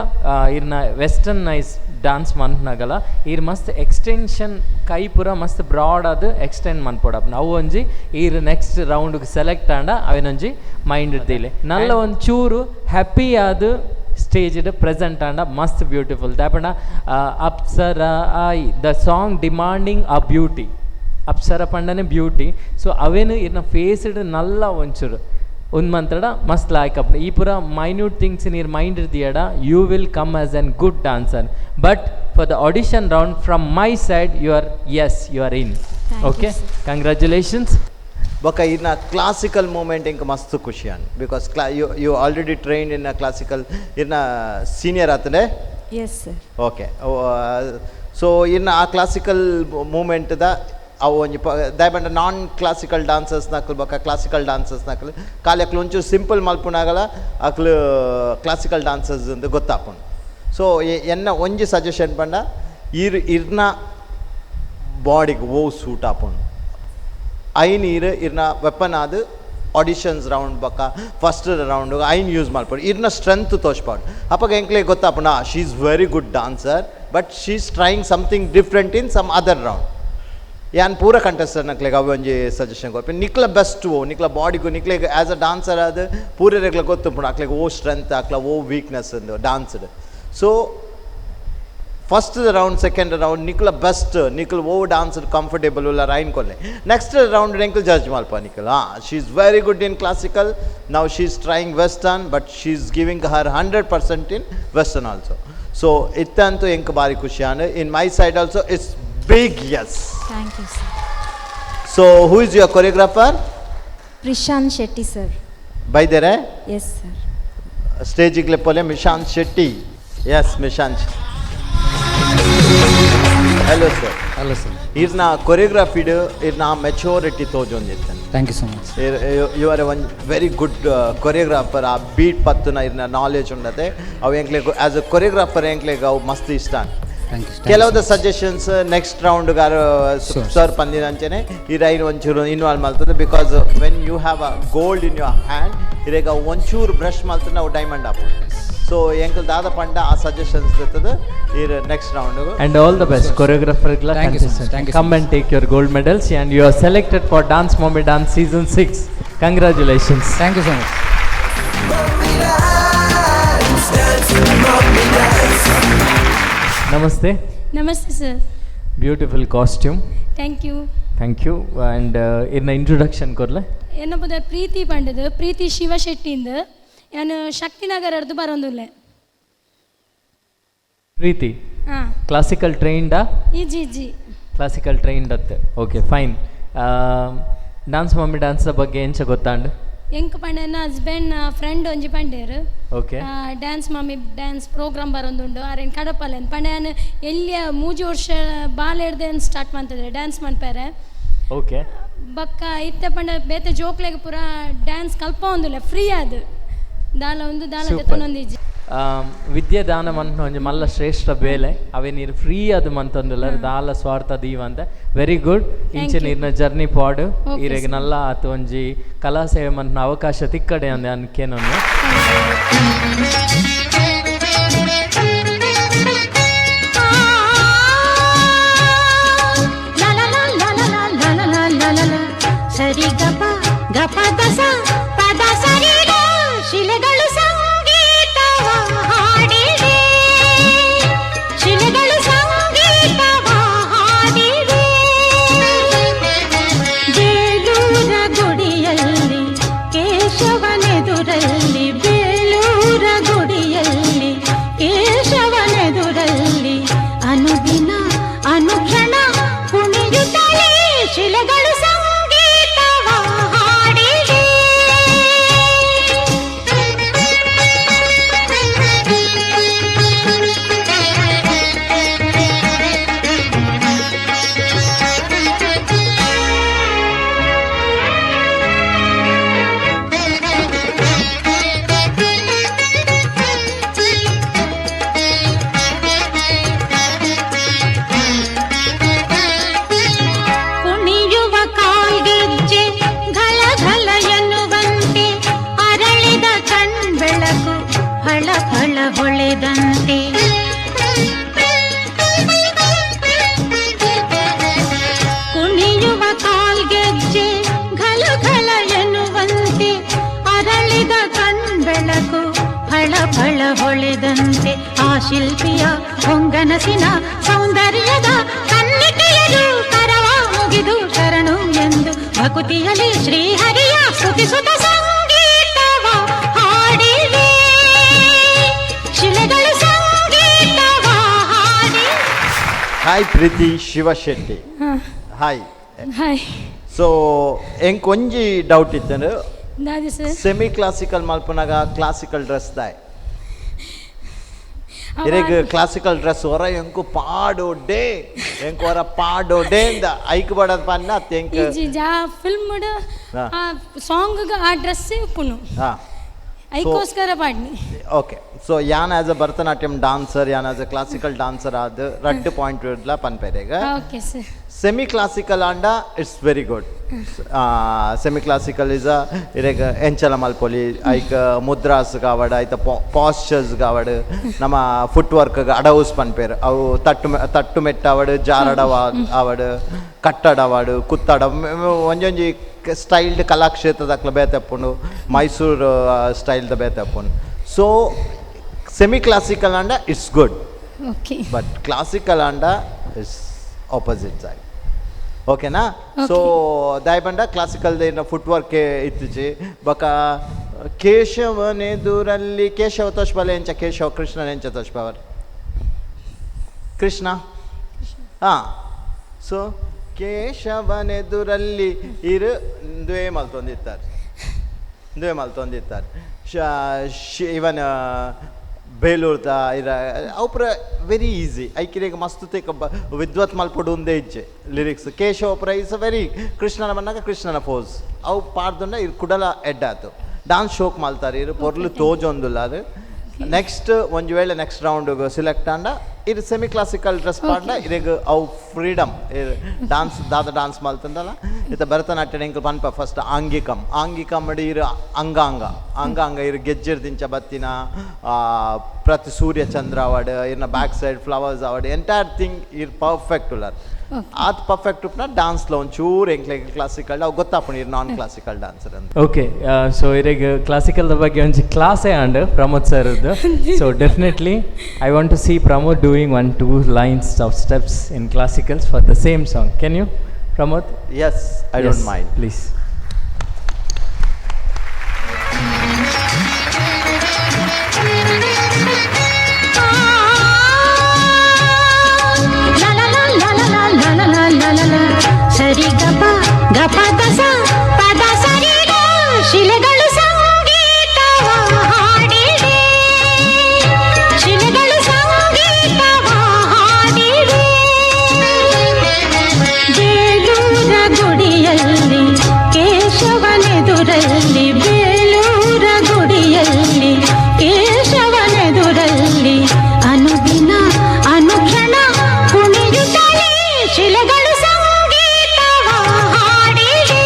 ಇರ್ನ ವೆಸ್ಟರ್ನ್ ನೈಸ್ ಡಾನ್ಸ್ ಮನ್ಪುನಗಲ ಇರ್ ಮಸ್ತ್ ಎಕ್ಸ್ಟೆನ್ಷನ್, ಕೈ ಪೂರ ಮಸ್ತ್ ಬ್ರಾಡ್ ಆದ್ ಎಕ್ಸ್ಟೆಂಡ್ ಮನ್ಪೊಡಪ್ಪ. ಅವು ಒಂಜಿ ಈರ್ ನೆಕ್ಸ್ಟ್ ರೌಂಡ್ಗೆ ಸೆಲೆಕ್ಟ್ ಆಂಡ ಅವೆನೊಂಜಿ ಮೈಂಡ್ ದೀಲೆ. ನಲ್ಲ ಒಂಚೂರು ಹ್ಯಾಪಿ ಆದ್ ಸ್ಟೇಜ್ಡ್ ಪ್ರೆಸೆಂಟ್ ಆಂಡ ಮಸ್ತ್ ಬ್ಯೂಟಿಫುಲ್. ದಾಪಂಡ Apsara I the song demanding a beauty. Apsara ಪಂಡನೆ ಬ್ಯೂಟಿ. ಸೊ ಅವೇನು ಇರ್ನ ಫೇಸ್ಡ್ ನಲ್ಲ ಒಂಚೂರು ಒಂದು ಮಂತ್ರಡ ಮಸ್ತ್ ಲಾಯ್ಕ್ ಅಪ್. ಈ ಪೂರ ಮೈನ್ಯೂಟ್ ಥಿಂಗ್ಸ್ ಇನ್ ಮೈಂಡ್ ಇರ್ದಿಯಡ, you will come as an good dancer. But for the audition round, from my side, you are, yes, you are in. Thank you, okay sir. Congratulations. ಬೊಕ ಇನ್ನ classical moment ಎಂಕ್ ಮಸ್ತ್ ಖುಷಿ ಆಂಡ್, because you already trained in classical. ಇರ್ನ senior ಆತನೆ? Yes sir. Okay, so ಇನ್ನು ಆ classical ಮೂಮೆಂಟ್ದ ಅವು ಒಂಜಿ ಪ ದಾಯಪಂಡ ನಾನ್ ಕ್ಲಾಸಿಕಲ್ ಡಾನ್ಸರ್ಸ್ ನಕಲು ಬೊಕ್ಕ ಕ್ಲಾಸಿಕಲ್ ಡಾನ್ಸರ್ಸ್ ನಕಲು ಖಾಲಿ ಅಕ್ಲು ಒಂಚೂರು ಸಿಂಪಲ್ ಮಲ್ಪುನಾಗಲ ಅಕ್ಲು ಕ್ಲಾಸಿಕಲ್ ಡಾನ್ಸರ್ಸ್ ಅಂದ್ ಗೊತ್ತಾಪುಂಡು. ಸೊ ಎನ್ನ ಒಂಜಿ ಸಜೆಷನ್ ಪಂಡ, ಇರ್ ಇರ್ನ ಬಾಡಿಗೆ ಓ ಸೂಟ್ ಆಪುಂಡು ಐನ್ ಇರ್ ಇರ್ನ ವೆಪನ್ ಆದ್ ಆಡಿಷನ್ಸ್ ರೌಂಡ್ ಬೊಕ್ಕ ಫಸ್ಟ್ ರೌಂಡ್ ಐನ್ ಯೂಸ್ ಮಲ್ಪೊಡು. ಇರ್ನ ಸ್ಟ್ರೆಂತ್ ತೋಜ್ಪಾಡು. ಅಪಗ ಎಂಕ್ಲೆಗ್ ಗೊತ್ತಾಪುಂಡು, she is very good dancer, but she is trying something different in some other round. ಯಾನ್ ಪೂರ ಕಂಟೆಸ್ಟೆಂಟ್ ಅವು ಒಂಜಿ ಸಜೆಷನ್ ಕೊರ್ಪೆ. ನಿಕ್ಲ ಬೆಸ್ಟ್ ಓ, ನಿಕ್ಲ ಬಾಡಿಗು, ನಿಕ್ಲೆಗ್ ಆ್ಯಸ್ ಅ ಡಾನ್ಸರ್ ಆದ್ ಪೂರೆರೆಗ್ಲ ಗೊತ್ತುಂಪುಂಡು ಅಕ್ಲೆಗ್ ಓ ಸ್ಟ್ರೆಂತ್, ಅಕ್ಲ ಓ ವೀಕ್ನೆಸ್ ಅಂದು ಡಾನ್ಸ್ಡ್. So first round, second round ನಿಕ್ಲ ಬೆಸ್ಟ್, ನಿಕ್ಲ ಓ ಡಾನ್ಸ್ ಕಂಫರ್ಟೇಬಲ್ ಉಲ್ಲ ಐನ್ ಕೊರ್ಲೆ. ನೆಕ್ಸ್ಟ್ ರೌಂಡ್ ಎಂಕುಲು ಜಡ್ಜ್ ಮಲ್ಪ ನಿಕಲ್, she is very good in classical, now she is trying western, but she is giving her 100% in western also. So ಇತ್ತಂತೂ ಎಂಕ್ ಬಾರಿ ಖುಷಿ ಆಂಡ್. In my side also it's big yes. Thank you sir. So who is your choreographer? Prashant Shetty sir. ಬೈದೇರೆ? Yes sir. ಸ್ಟೇಜಿಗೆ ಲೆಪ್ಪೋಲೆ ಮಿಶಾಂತ್ Shetty. S Mishanth, hello sir. Hello sir. ಇರ್ನ ಕೊರಿಯೋಗ್ರಫಿಡ್ ಇರ್ನ maturity ತೋಜೊಂದಿತ್ತೇನೆ. Thank you so much. You are one very good choreographer. ಆ beet ಪತ್ತುನ ಇರ್ನ knowledge ಉಂಡತೆ, ಅವು ಎಂಕ್ಲೆಗ್ as a choreographer ಎಂಕ್ಲೆಗ್ ಅವು ಮಸ್ತ್ ಇಷ್ಟ. Thank you. ಕೆಲವುದ ಸಜೆಷನ್ಸ್ ನೆಕ್ಸ್ಟ್ ರೌಂಡ್ ಸರ್ ಪಂದಿನಂಚನೆ ಈ ರೈನ್ ಒಂಚೂರು ಇನ್ವಾಲ್ವ್ ಮಾಡ್ತದೆ, because when you have a gold in your hand, ಇರೇಗ ಒಂಚೂರು ಬ್ರಷ್ ಮಾಡ್ತದೆ, ನಾವು ಡೈಮಂಡ್ ಆಪುಂಡು. ಸೊ ಎಂಕಲ್ ದಾದ ಪಂಡ ಆ ಸಜೆಷನ್ಸ್ ಇರ್ತದೆ ಈ next round. And all the best, choreographer. Thank you so much. Thank you so Come much. and take your gold medals, and you are selected for Dance Mommy Dance Season 6. Congratulations. Thank you so much. Namaste. Namaste sir. Beautiful costume. Thank you. Thank you. And ಇರ್ನ introduction ಕೊರ್ಲೆ. ಎನ್ನ ಪುದರ್ ಪ್ರೀತಿ ಪಂಡದು, ಪ್ರೀತಿ ಶಿವ ಶೆಟ್ಟಿಂದ. ಯಾನು ಶಕ್ತಿನಗರದ್ದು ಬರೋಂದುಲ್ಲೆ. ಪ್ರೀತಿ. ಹಾಂ. Classical ಟ್ರೈನ್ಡಾ? ಇಜ್ಜಿ ಇಜ್ಜಿ. Classical trained ಅತ್ತೆ. Okay, fine. Dance mummy dance ಬಗ್ಗೆ ಎಂಚ ಗೊತ್ತಾಂಡ್? ಎಂಕ್ ಪಂಡ ಎನ್ನ ಹಸ್ಬೆಂಡ್ ಫ್ರೆಂಡ್ ಒಂಜಿ ಪಂಡೇರು. ಡ್ಯಾನ್ಸ್ ಮಮ್ಮಿ ಡ್ಯಾನ್ಸ್ ಪ್ರೋಗ್ರಾಮ್ ಬರೋಂದುಂಡು, ಆರೇನು ಕಡಪಲ್ಲೇನು ಪಂಡ. ಯಾನು ಎಲ್ಲಿಯ 3 ವರ್ಷ ಬಾಲೆಡ್ದೆ ಸ್ಟಾರ್ಟ್ ಮಾಡ್ತಿದ್ರೆ ಡ್ಯಾನ್ಸ್ ಮನ್ಪೇರೆ. ಬೊಕ್ಕ ಇತ್ತೆ ಪಂಡ ಬೇತೆ ಜೋಕ್ಲೆಗ್ ಪೂರ ಡ್ಯಾನ್ಸ್ ಕಲ್ಪ ಒಂದುಲ್ಲ, ಫ್ರೀ ಅದು ದಾಲ ಒಂದು ದಾಲ Super. ದೆತ್ತೊಂದಿಜ್ಜಿ. ವಿದ್ಯೆ ದಾನ ಮನ್ಪುನ ಒಂಜಿ ಮಲ್ಲ ಶ್ರೇಷ್ಠ ಬೇಲೆ. ಅವೇ ನೀರು ಫ್ರೀ ಅದು ಮಂತೊಂದುಲ್ಲ, ದಾಲ ಸ್ವಾರ್ಥ ದೀವಂತೆ. Very good. ಇಂಚೆ you. ನೀರಿನ ಜರ್ನಿ ಪಾಡು. Okay, ಈರೆಗ್ sir. ನಲ್ಲ ಆತು ಒಂಜಿ ಕಲಾ ಸೇವೆ ಮನ್ಪುನ ಅವಕಾಶ ತಿಕ್ಕಡೆ ಅಂದೆ ಅನ್ಕೇನೊಂದು. ಸರಿ ಗಪ ಗಪ ದಸ ಪದ ಸರಿ ಗ ಶಿಲೆಗಳು ಸಂಗೀತವ ಹಾಡಿದೆ. ಶಿಲ್ಪಿಯ ಹೊಂಗನಸಿನ ಸೌಂದರ್ಯದ ಕನ್ನಿಕೆಯರು ಕರವ ಮುಗಿದು ಶರಣು ಎಂದು ಭಕುತಿಯಲ್ಲಿ ಶ್ರೀಹರಿಯ ಸ್ತುತಿಸುತ್ತ ಸಂಗೀತವ ಹಾಡಿವೆ, ಶಿಲೆಗಳು ಸಂಗೀತವ ಹಾಡಿವೆ. Hi Preethi Shivashetty. Hi. Hi. So ಎಂಕ್ ಒಂಜಿ ಡೌಟ್ ಇತ್ತಂದ್ರೆ ದಾದಿ sir. Semi classical ಮಲ್ಪನಾಗ ಕ್ಲಾಸಿಕಲ್ ಡ್ರೆಸ್ ದಾಯ್ ಇರೆಗ್ ಕ್ಲಾಸಿಕಲ್ ಡ್ರೆಸ್ ಹೊರ ಎಂಕು ಪಾಡೋ ಡೇ ಎಂಕು ಹೊರ ಪಾಡೋ ಡೇ ಇಂದ ಐಕ್ ಬಡದ ಪನ್ನ ಎಂಕ್ ಇಜ್ಜಿ ಆ ಫಿಲ್ಮ್ ಆ ಸಾಂಗ್ ಆ ಡ್ರೆಸ್ ಉಪ್ಪುನು ಹಾ ಐಕೋಸ್ಕರ ಪಾಡ್ನಿ. ಓಕೆ, ಸೊ ಯಾನ್ ಆಸ್ ಅ ಭರತನಾಟ್ಯಂ ಡಾನ್ಸರ್, ಯಾನ್ ಆಸ್ ಅ ಕ್ಲಾಸಿಕಲ್ ಡಾನ್ಸರ್ ಆದ್ ರಡ್ಡ್ ಪಾಯಿಂಟ್ ಇಡ್ಲ ಪನ್ಪೆರೆಗ. Okay sir. Semi classical ಆಂಡ it's very good. Semi classical is a ಇರೆಗ್ ಎಂಚಲ ಮಲ್ಪೊಲಿ, ಐಕ್ ಮುದ್ರಾಸ್ ಕಾವಡ್, ಐತ ಪಾಶ್ಚರ್ಸ್ ಕಾವಡ್, ನಮ್ಮ ಫುಟ್ ವರ್ಕ್ ಅಡವುಸ್ ಪನ್ಪೇರು ಅವು ತಟ್ಟು ಮೆಟ್ಟಾವಡ್, ಜಾರಡವ ಆವಡ್, ಕಟ್ಟಡವಾಡು, ಕುತ್ತಡ, ಒಂಜೊಂಜಿ ಸ್ಟೈಲ್ಡ್ ಕಲಾಕ್ಷೇತ್ರದಕ್ಲ ಬೇತೆಪ್ಪುಂಡು, ಮೈಸೂರು ಸ್ಟೈಲ್ದ ಬೇತೆಪ್ಪುಂಡು. ಸೊ ಸೆಮಿ ಕ್ಲಾಸಿಕಲ್ ಆಂಡ it's good. Okay. But classical ಆಂಡ it's opposite side. ಓಕೆನಾ? ಸೊ ದಾಯಬಂಡ ಕ್ಲಾಸಿಕಲ್ ಫುಟ್ ವರ್ಕ್ ಇತ್ತಿಚಿ ಬಕ ಕೇಶವನೆದುರಲ್ಲಿ ಕೇಶವ ತೋಷ್ಬಲೆ ಎಂಚ ಕೇಶವ ಕೃಷ್ಣನ ಎಂಚ ತೋಷ್ಬವರ್ ಕೃಷ್ಣ ಹಾಂ. ಸೊ ಕೇಶವನೆದುರಲ್ಲಿ ಇರು ದ್ವೇ ಮಲ್ತೊಂದಿತ್ತಾರೆ, ದ್ವೇ ಮಲ್ತೊಂದಿತ್ತಾರೆ. ಇವನ್ ಬೇಲೂರ್ದ ಇರ ಅವು ವೆರಿ ಈಸಿ ಐಕಿರೇಗ ಮಸ್ತ್ ತೇಕ ವಿದ್ವತ್ ಮಲ್ಪೊಡು ಒಂದೇ ಇಜ್ಜೆ ಲಿರಿಕ್ಸ್. ಕೇಶವ ಪುರ is very ಕೃಷ್ಣನ ಬಂದಾಗ ಕೃಷ್ಣನ ಫೋಸ್ ಅವು ಪಾಡ್ದುಂಡ ಇರು ಕುಡಲ ಎಡ್ಡಾತು ಡಾನ್ಸ್ ಶೋಕ್ ಮಲ್ತಾರೆ ಇರು ಪೊರ್ಲು ತೋಜೊಂದುಲ್ಲ. ಅದು ನೆಕ್ಸ್ಟ್ ಒಂಜಿ ವೇಳೆ ನೆಕ್ಸ್ಟ್ ರೌಂಡ್ ಸಿಲೆಕ್ಟ್ ಆಂಡ ಇರು ಸೆಮಿ ಕ್ಲಾಸಿಕಲ್ ಡ್ರೆಸ್ ಪಾಡ್ಂಡ ಇರೆಗ್ ಅವು ಫ್ರೀಡಮ್ ಇರು ಡಾನ್ಸ್ ದಾದ ಡಾನ್ಸ್ ಮಲ್ತಂದಲ್ಲ. ಇತ್ತ ಭರತನಾಟ್ಯ ಎಂಕುಲು ಪನ್ಪ ಫಸ್ಟ್ ಆಂಗಿಕಂ, ಆಂಗಿಕಂ ಮಾಡಿ ಇರು ಅಂಗಾಂಗ ಅಂಗಾಂಗ ಇರು ಗೆಜ್ಜೆರ್ ದಿಂಚ ಬತ್ತಿನ ಪ್ರತಿ ಸೂರ್ಯ ಚಂದ್ರ ಅವಾಡ್ ಇರ್ನ ಬ್ಯಾಕ್ ಸೈಡ್ ಫ್ಲವರ್ಸ್ ಅವಾಡ್ ಎಂಟೈರ್ ಥಿಂಗ್ ಇರ್ ಪರ್ಫೆಕ್ಟ್ ಉಳ್ಳಾರ್. ಆತ್ ಪರ್ಫೆಕ್ಟ್ ಉಪ್ಪುನ ಡಾನ್ಸ್ಲ ಒಂಚೂರು ಎಂಕ್ಲೆಗ್ ಕ್ಲಾಸಿಕಲ್ ಅವು ಗೊತ್ತಾಪುಂಡು ಇರ್ ನಾನ್ ಕ್ಲಾಸಿಕಲ್ ಡಾನ್ಸರ್ ಅಂತ. ಓಕೆ, ಸೊ ಇರೆಗ್ ಕ್ಲಾಸಿಕಲ್ದ ಬಗ್ಗೆ ಒಂಜಿ ಕ್ಲಾಸೇ ಆಂಡ್ Pramod sir. So definitely I want to see Pramod doing 1-2 lines of steps in classicals for the same song. Can you, Pramod? Yes, I don't mind. Please. ಸರಿ ಗಪ ಗಪ ದಸ ಪದ ಸರಿ ಗ ಶಿಲೆಗಳು ಸಂಗೀತವ ಹಾಡಿವೆ, ಶಿಲೆಗಳು ಸಂಗೀತವ ಹಾಡಿವೆ. ಬೇಲೂರ ಗುಡಿಯಲ್ಲಿ ಕೇಶವನೆದುರಲ್ಲಿ, ಬೇಲೂರ ಗುಡಿಯಲ್ಲಿ ಕೇಶವನೆದುರಲ್ಲಿ ಅನುದಿನ ಅನುಕ್ಷಣ ಕುಣಿಯುತ್ತಲೇ ಶಿಲೆಗಳು ಸಂಗೀತವ ಹಾಡಿವೆ.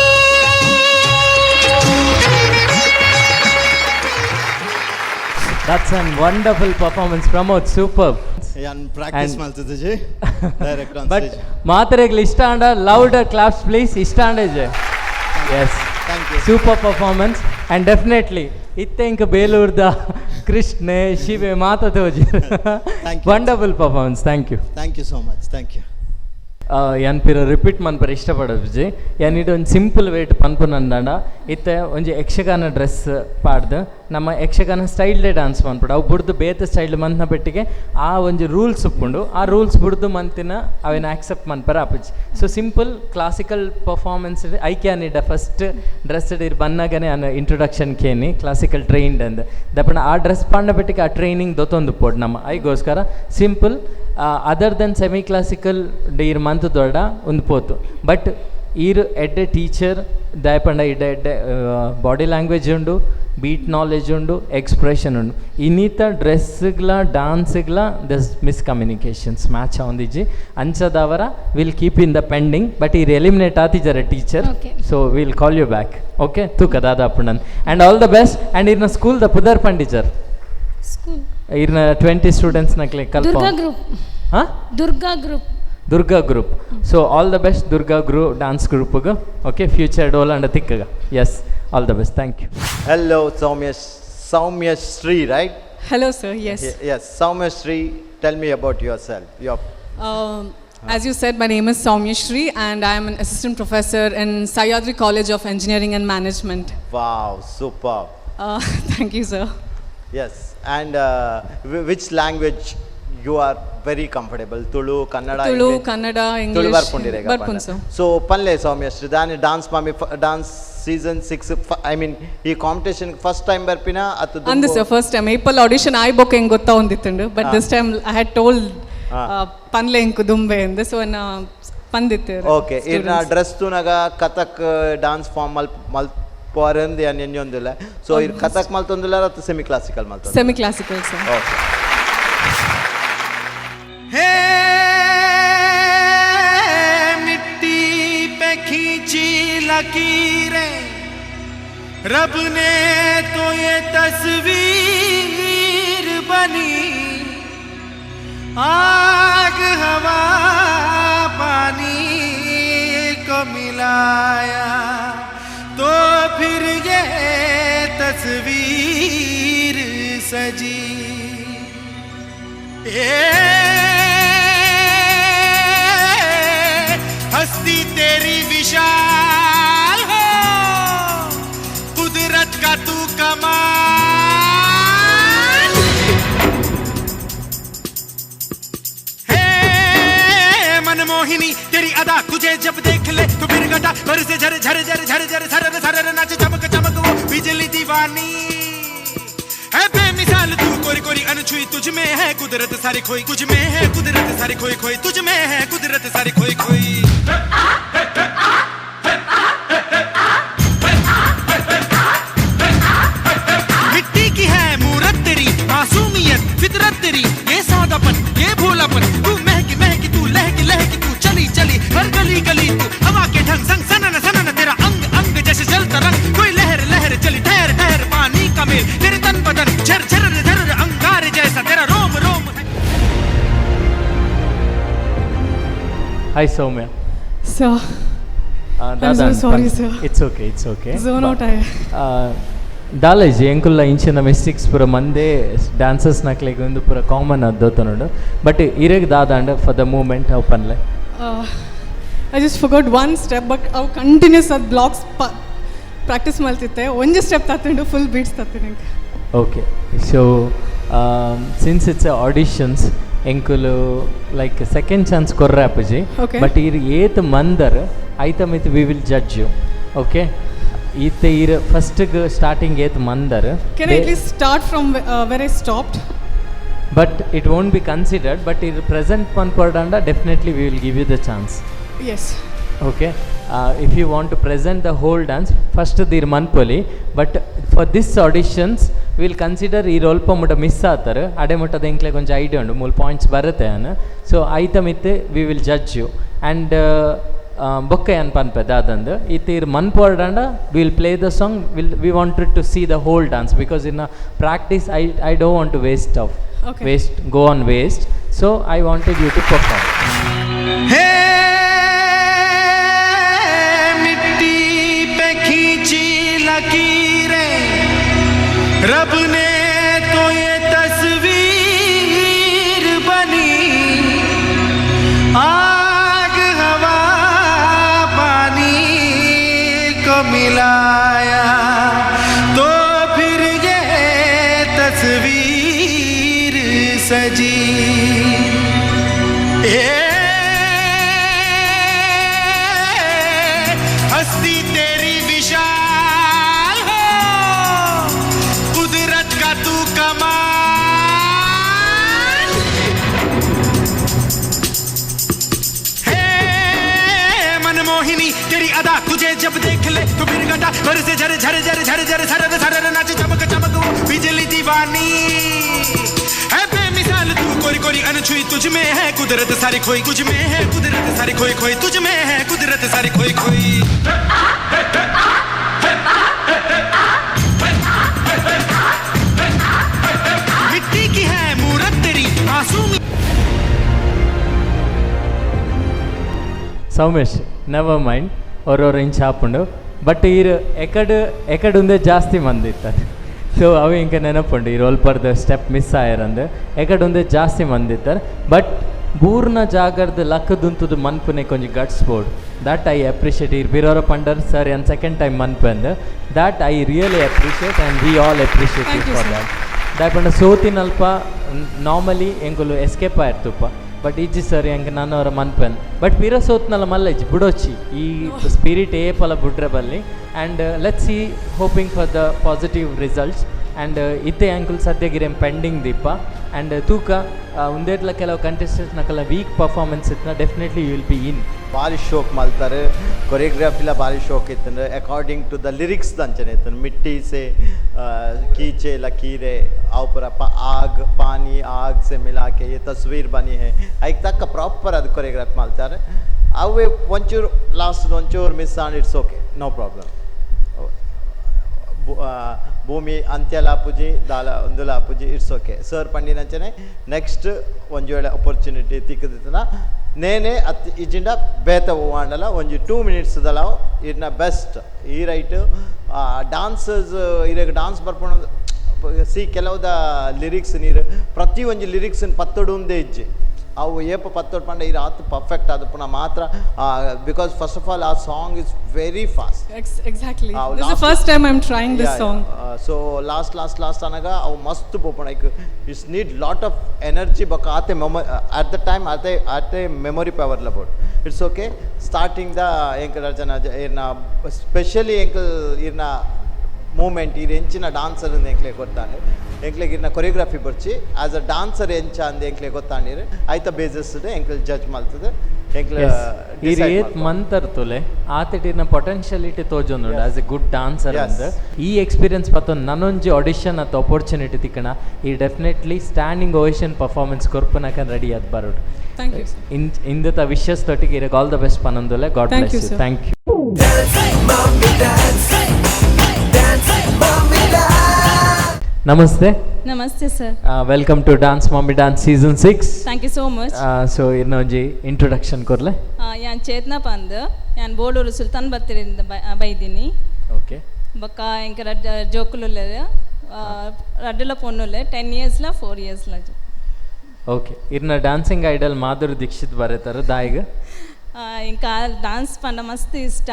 That's a wonderful performance, Pramod. Superb. ಯಾನ್ ಪ್ರಾಕ್ಟೀಸ್ ಮಲ್ತದಿಜಿ direct on but stage. ಮಾತ್ರೆಗ್ಲ ಇಷ್ಟ and louder claps please. ಇಷ್ಟ and yes. Thank you. Super performance and definitely ಇತ್ತೆ ಇಂಕ ಬೇಲೂರ್ದ ಕೃಷ್ಣೆ ಶಿವೆ ಮಾತ ತೋಜಿ. Thank you. Wonderful performance. Thank you. Thank you so much. Thank you. ಯಾನ್ ಪಿರ repeat ಮನ್ಪರೆ ಇಷ್ಟಪಡೋದು ಯಾನ್ ಇಡು ಒಂದು ಸಿಂಪಲ್ ವೇಟ್ ಪನ್ಪುನಂದಾಂಡ ಇತ್ತೆ ಒಂಜಿ ಯಕ್ಷಗಾನ ಡ್ರೆಸ್ ಪಾಡ್ದು ನಮ್ಮ ಯಕ್ಷಗಾನ ಸ್ಟೈಲ್ಡೇ ಡಾನ್ಸ್ ಮನ್ಪುಡು ಅವು ಬುಡ್ದು ಬೇತೆ ಸ್ಟೈಲ್ ಮಂತ್ನ ಪೆಟ್ಟಿಗೆ ಆ ಒಂಜಿ ರೂಲ್ಸ್ ಉಪ್ಪುಂಡು ಆ ರೂಲ್ಸ್ ಬುಡ್ದು ಮಂತಿನ ಅವೆನ್ ಆಕ್ಸೆಪ್ಟ್ ಮನ್ಪರೆ ಆಪುಜಿ. ಸೊ ಸಿಂಪಲ್ ಕ್ಲಾಸಿಕಲ್ ಪರ್ಫಾರ್ಮೆನ್ಸ್ ಐಕೆ ಅನಿಡ ಫಸ್ಟ್ ಡ್ರೆಸ್ ಇರ್ ಬನ್ನಗನೆ ಅನ್ನ ಇಂಟ್ರೊಡಕ್ಷನ್ ಕೇನಿ ಕ್ಲಾಸಿಕಲ್ ಟ್ರೈನ್ಡ್ ಅಂದ್ ದಪ್ಪಣ ಆ ಡ್ರೆಸ್ ಪಾಂಡ ಪೆಟ್ಟಿಗೆ ಆ ಟ್ರೈನಿಂಗ್ ದೊತ್ತೊಂದು ಪೋಡ್ ನಮ್ಮ ಐಗೋಸ್ಕರ simple other than semi classical Deere month ದೊಡ್ಡ ಒಂದು ಪೋತು ಬಟ್ ಈರ್ ಎಡ್ಡೆ ಟೀಚರ್ ದಾಯಪಂಡ ಇಡ್ಡೆ ಎಡ್ಡೆ ಬಾಡಿ ಲ್ಯಾಂಗ್ವೇಜ್ ಉಂಡು, ಬೀಟ್ ನಾಲೆಜ್ ಉಂಡು, ಎಕ್ಸ್ಪ್ರೆಷನ್ ಉಂಡು, ಇನ್ನಿತ ಡ್ರೆಸ್ಗ್ಲ ಡಾನ್ಸ್ಗ್ಲ ದಸ್ ಮಿಸ್ಕಮ್ಯುನಿಕೇಷನ್ಸ್ ಮ್ಯಾಚ್ ಆವೊಂದಿಜ್ಜಿ. ಅಂಚದವರ will keep in the pending but ಈರ್ ಎಲಿಮಿನೇಟ್ ಆತಿಜಾರೆ teacher. So will call you back. Okay ತೂಕ ದಾದಾ ಪುಂಡನ್ and all the best. And ಇರ್ನ ಸ್ಕೂಲ್ ದ ಪುದರ್ ಪಂಡಿಜರ್ ಸ್ಕೂಲ್ ಇರ್ನ 20 ಸ್ಟೂಡೆಂಟ್ಸ್ ನಕ್ಲೆ ಕಲ್ಪ ದುರ್ಗಾ ಗ್ರೂಪ್. ಹಾಂ Durga group. Durga group. So all the best Durga dance ಗ್ರೂಪ್ಗೆ. Okay future Dole and ತಿಕ್ಕಗ. Yes, all the best. Thank you. Hello Soumya, Soumya Shri, right? Hello sir, yes. Yes, Soumyashree, tell me about yourself. Your As you said, my name is Soumyashree and I am an assistant professor in Sahyadri College of Engineering and Management. Wow, super. Thank you, sir. Yes, and which language you are very comfortable? Tulu, Kannada, Tulu, English? Kannada, English. Tulu ಬರ್ಪುಂಡಿರೆ. ಬರ್ಪುಂಡು sir. So ಪನ್ಲೆ ಸೌಮ್ಯಶ್ರೀ, ದಾನಿ dance mummy dance season 6, I mean ಈ competition first time ಬರ್ಪಿನ ಅತ್ತು? ಅಂದು sir, first time. ಏಪಲ್ audition ಆಯ್ ಬೊಕ್ಕ ಹೆಂಗೆ ಗೊತ್ತಾ ಒಂದಿತ್ತುಂಡು, but this time I had told ಪನ್ಲೆ ಎಂಕು ದುಂಬೆ ಎಂದ್, ಸೊ ನಾ ಪಂದಿತ್ತು. ಓಕೆ, ಇರ್ನ ಡ್ರೆಸ್ ತೂನಗ ಕಥಕ್ ಡಾನ್ಸ್ ಫಾರ್ಮ್ ಮಲ್ ಮಲ್ಪೋರಂದು ಯಾನ್ ಎನ್ಯೊಂದಿಲ್ಲ. ಸೊ ಇರ್ ಕಥಕ್ ಮಲ್ತೊಂದಿಲ್ಲ ಅತ್ತು ಸೆಮಿ ಕ್ಲಾಸಿಕಲ್ ಮಲ್ತೊಂದು? Semi classical sir. Okay. हे मिट्टी पे खींची लकीरें रब ने तो ये तस्वीर बनी, आग हवा पानी को मिलाया तो फिर ये तस्वीर सजी। ए हस्ती तेरी विशाल हो, कुदरत का तू कमाल। हे मनमोहिनी तेरी अदा तुझे जब देख ले तो फिर घटा बरसे झर झर झर झर झर झर झर नाच चमक चमक वो बिजली दीवानी है। बेमिसाल तू कोरी कोरी अनछुई, तुझ में है कुदरत सारी खोई, तुझ में है कुदरत सारी खोई खोई, तुझ में है कुदरत सारी खोई खोई। मिट्टी की है मूरत तेरी मासूमियत फितरत तेरी, ये सादापन ये भोलापन, तू महक महक तू लहक लहक तू चली चली हर गली गली तू हवा के ढंग संग सनन सनन तेरा अंग अंग जैसे जल तरंग, कोई लहर लहर चली ठहर ठहर पानी का मेल, तेरे तन बदन झर झर झर अंगार जैसा तेरा रोम रोम है। Hi Soumya. Sir, I'm so sorry, sir. It's okay, it's okay. Zone out ಆಯೆ. ದಾಲೇಜಿ ಎಂಕುಲ್ಲ ಇಂಚಿನ ಮಿಸ್ಟೇಕ್ಸ್ ಪೂರ ಮಂದೆ ಡ್ಯಾನ್ಸರ್ಸ್ ನಕ್ಲೆಗ್ ಒಂದು ಪೂರ ಕಾಮನ್ ಅದ್ದೋತನುಂಡು, ಬಟ್ ಇರೆಗ್ ದಾದಾಂಡ ಫಾರ್ the moment ಅವು ಪನ್ಲೆ. I just forgot one step, but ಅವು ಕಂಟಿನ್ಯೂಸ್ ಅದು ಬ್ಲಾಕ್ಸ್ ಪ್ರಾಕ್ಟೀಸ್ ಮಲ್ತಿತ್ತೆ, ಒಂಜಿ ಸ್ಟೆಪ್ ತತ್ತುಂಡು, ಫುಲ್ ಬೀಟ್ಸ್ ತತ್ತಿನ. Okay, so since it's auditions ಎಂಕುಲು ಲೈಕ್ ಸೆಕೆಂಡ್ ಚಾನ್ಸ್ ಕೊರ್ರೆ ಅಪ್ಪುಜಿ. Okay. But ಇರ್ ಏತ್ ಮಂದರ್ ಐತ ಮಿತ್ we will judge you, okay? ಈತ ಇರ್ ಫಸ್ಟ್ಗೆ ಸ್ಟಾರ್ಟಿಂಗ್ ಏತ್ ಮಂದರ್. Can I at least start from where I stopped? But it won't be considered, but ಇರ್ present ಪನ್ಪರ್ಡಂಡ definitely we will give you the chance. Yes. Okay, if you want to present the whole dance first there ಮನ್ಪೊಲಿ, but for this auditions will consider ಈ ಒಲ್ಪ ಮುಟ miss ಆತಾರೆ ಅಡೆ ಮುಟ್ಟದ ಎಂಕ್ಲೆ ಕೊಂಚ idea ಉಂಡು ಮೂಲು points ಬರುತ್ತೆ ಅನ್, ಸೊ ಐತ ಮಿತ್ we will judge you. And ಬೊಕ್ಕ ಏನ್ ಪನ್ಪೆ ದಾದಂದು ಇತ್ತ ಇರ್ ಮನ್ಪೊರ್ಡಂಡ will play the song, will we wanted to see the whole dance because in practice I don't want to waste of Okay. Waste go on waste, so I wanted you to perform. हे मिट्टी पे खींची लकीरें रब ने तो ये तस्वीर बनी, आग हवा पानी को मिलाया तो फिर ये तस्वीर सजी। ए हस्ती तेरी विशाल हो, कुदरत का तू कमाल। हे मनमोहिनी तेरी अदा तुझे जब देख ले तो फिर घटा बरसे झर झर झर झर झर झर झर नाच चमक चमक वो बिजली दीवानी है। बेमिसाल तू कोरी कोरी अनछुई, तुझ में है कुदरत सारी खोई, तुझ में है कुदरत सारी खोई खोई, तुझ में है कुदरत सारी खोई खोई। मिट्टी की है मूरत तेरी मासूमी। ಸೌಮೇಶ್, ನೆವರ್ ಮೈಂಡ್, ಒರೊರ ಇಂಚ ಆಪುಂಡು, ಬಟ್ ಈರ್ ಎಕಡ್ ಎಕಡ್ ಉಂದೆ ಜಾಸ್ತಿ ಮಂದಿ ಇತ್ತಾರೆ. So ಅವು ಇಂಕ ನೆನಪುಂಡು ಈ ರೋಲ್ ಪರ್ದ ಸ್ಟೆಪ್ ಮಿಸ್ ಆಯರಂದು ಎಕಡೆ ಜಾಸ್ತಿ ಮಂದಿತ್ತಾರೆ. ಬಟ್ ಬೂರ್ನ ಜಾಗರ್ದ ಲಕ್ಕದುಂತುದು ಮನ್ಪುನೆ ಕೊಂಚ guts board, that I appreciate. ಇರ್ ಬಿರೋರ ಪಂಡರ್ ಸರ್ ಏನ್ ಸೆಕೆಂಡ್ ಟೈಮ್ ಮನ್ಪಂದು, that I really appreciate and we all appreciate for that. ದಾಯ್ ಪಂಡ ಸೋತಿನಲ್ಪ ನಾರ್ಮಲಿ ಎಂಕುಲು ಎಸ್ಕೇಪ್ ಆಯಿರ್ತುಪ್ಪ, ಬಟ್ ಇಜ್ಜಿ ಸರ್ ಎಂಕ್ ನಾನು ಅವರ ಮನ್ಪನ್. ಬಟ್ ಪಿರ ಸೋತ್ನಲ್ಲ ಮಲ್ಲ ಇಜ್ಜಿ ಬುಡೋಚಿ ಈ ಸ್ಪಿರಿಟ್ ಏಪಲ ಬುಡ್ರೆ ಬಲ್ಲಿ. And let see, hoping for the positive results. And ಇತ್ತೆ ಅಂಕುಲ್ ಸದ್ಯಗಿರೆ ಪೆಂಡಿಂಗ್ ದೀಪ ಆ್ಯಂಡ್ ತೂಕ ಉಂದೇಟ್ಲ ಕೆಲವು ಕಂಟೆಸ್ಟೆಂಟ್ಸ್ ನಕಲ ವೀಕ್ ಪರ್ಫಾರ್ಮೆನ್ಸ್ ಇತ್ನ definitely you will be in. ಭಾರಿ ಶೋಕ್ ಮಲ್ತಾರೆ, ಕೊರಿಯೋಗ್ರಫಿಲ ಭಾರಿ ಶೋಕ್ ಇತ್ತಂದ್ರೆ according to the lyrics ದಂಚನೆ ಇತ್ತು. ಮಿಟ್ಟಿ ಸೆ ಕೀಚೆ ಲಕೀರೆ ಅವು ಪೂರ ಆಗ್ ಪಾನಿ ಆಗ್ ಸೆ ಮಿಲಾಕೆ ಈ ತಸ್ವೀರ್ ಬನಿ ಹೇ ಐಕ್ ತಕ್ಕ ಪ್ರಾಪರ್ ಅದು ಕೊರಿಯೋಗ್ರಾಫ್ ಮಲ್ತಾರೆ. ಅವೇ ಒಂಚೂರು ಲಾಸ್ಟ್ ಒಂಚೂರು miss and it's okay, no problem. ಭೂಮಿ ಅಂತ್ಯ ಲಾಪುಜಿ ದಾಲ ಒಂದು ಲಾಪುಜಿ, it's okay. Sir ಪಂಡಿನಂಚನೆ next ಒಂಜಿ ವೇಳೆ ಅಪರ್ಚುನಿಟಿ ತಿಕ್ಕದಿತ್ತನ ನೇನೆ ಅತ್ ಇಜಿಂಡ ಬೇತ ಹೂವಾಂಡಲ ಒಂಜಿ 2 ಮಿನಿಟ್ಸ್ ದಲ ಇರ್ನ ಬೆಸ್ಟ್ ಈ ರೈಟ್ ಡಾನ್ಸರ್ಸ್ ಇರಾಗ ಡಾನ್ಸ್ ಬರ್ಪುಣ ಸಿ ಕೆಲವುದ ಲಿರಿಕ್ಸ್ ನೀರು ಪ್ರತಿ ಒಂಜಿ ಲಿರಿಕ್ಸ್ ಪತ್ತೊಡು ಒಂದೇ ಇಜ್ಜಿ ಅವು ಏಪ ಪತ್ತೊಡು ಪಂಡ ಇರು ಆತು ಪರ್ಫೆಕ್ಟ್ ಅದು ಪುನಃ ಮಾತ್ರ. Because first of all ಆ song is very fast. Exactly, this is first time I am trying this song. So last last last ಅನಾಗ ಅವು ಮಸ್ತ್ ಪೋಪಣ like it's need lot of energy ಬೊಕ್ಕ ಆತೆ ಮೆಮೊ at the time ಆತೆ ಆತೆ memory power ಲಬೋಡ್. It's okay. Starting the ಎಂಕಲ್ ಜನ ಇರ್ನ specially ಎಂಕಲ್ ಇರ್ನ moment ಇರ್ ಎಂಚಿನ ಡಾನ್ಸರ್ ಅಂದ್ ಎಂಕ್ಲೆ ಗೊತ್ತಾನೆ, ಎಂಕ್ಲೆಗ್ ಇರ್ನ ಕೊರಿಯೋಗ್ರಫಿ ಬರ್ಚಿ as a dancer ಎಂಚ ಅಂದ್ ಎಂಕ್ಲೆ ಗೊತ್ತಾಂಡಿರ್ ಐತ ಬೇಸಸ್ ಎಂಕಲ್ ಜಡ್ಜ್ ಮಲ್ತದೆ ಎಂಕ್ಲೆ. ಈ ಏತ್ ಮಂತರ್ ತುಲೆ ಆತೆಟಿನ ಪೊಟೆನ್ಷಿಯಲಿಟಿ ತೋಜೊಂದುಂಡು as A good dancer ಅಂದ್. ಈ ಎಕ್ಸ್ಪೀರಿಯನ್ಸ್ ಪತ್ತೊಂದು ನನೊಂಜಿ ಆಡಿಷನ್ ಅತ್ತ ಅಪರ್ಚುನಿಟಿ ತಿಕ್ಕಣ ಈ definitely standing ovation performance ಕೊರ್ಪುನಕನ್ ready ಆದ್ ಬರೋಡು. Thank you. ಇಂದತ wishes ತೊಟ್ಟಿಗೆ ಇರಗ್ all the best ಪನೊಂದುಲೆ. God bless you. Thank you. Namaste. Namaste sir. Welcome to dance mummy dance season 6. Thank you so much. So ಇನ್ನೊಂಜಿ introduction ಕೊರ್ಲೆ. ಯಾನ್ ಚೇತನ ಪಂದ್, ಯಾನ್ ಬೋಡೂರು sultan ಬತ್ತೇರಿಂದ ಬೈದಿನಿ. Okay. ಬೊಕ್ಕ ಎಂಕ ರಡ್ಡ್ ಜೋಕುಲುಲ್ಲೆರ್, ರಡ್ಡುಲ ಪೊಣ್ಣುಲ್ಲೆ, 10 ಇಯರ್ಸ್ಲ 4 ಇಯರ್ಸ್ಲ. ಓಕೆ. ಇರ್ನ ಡ್ಯಾನ್ಸಿಂಗ್ ಐಡಲ್ ಮಾಧುರಿ ದೀಕ್ಷಿತ್ ಬರೆತಾರ ದಾಯಿಗ್. ಇಂಕ ಡಾನ್ಸ್ ಪಂಡ ಮಸ್ತ್ ಇಷ್ಟ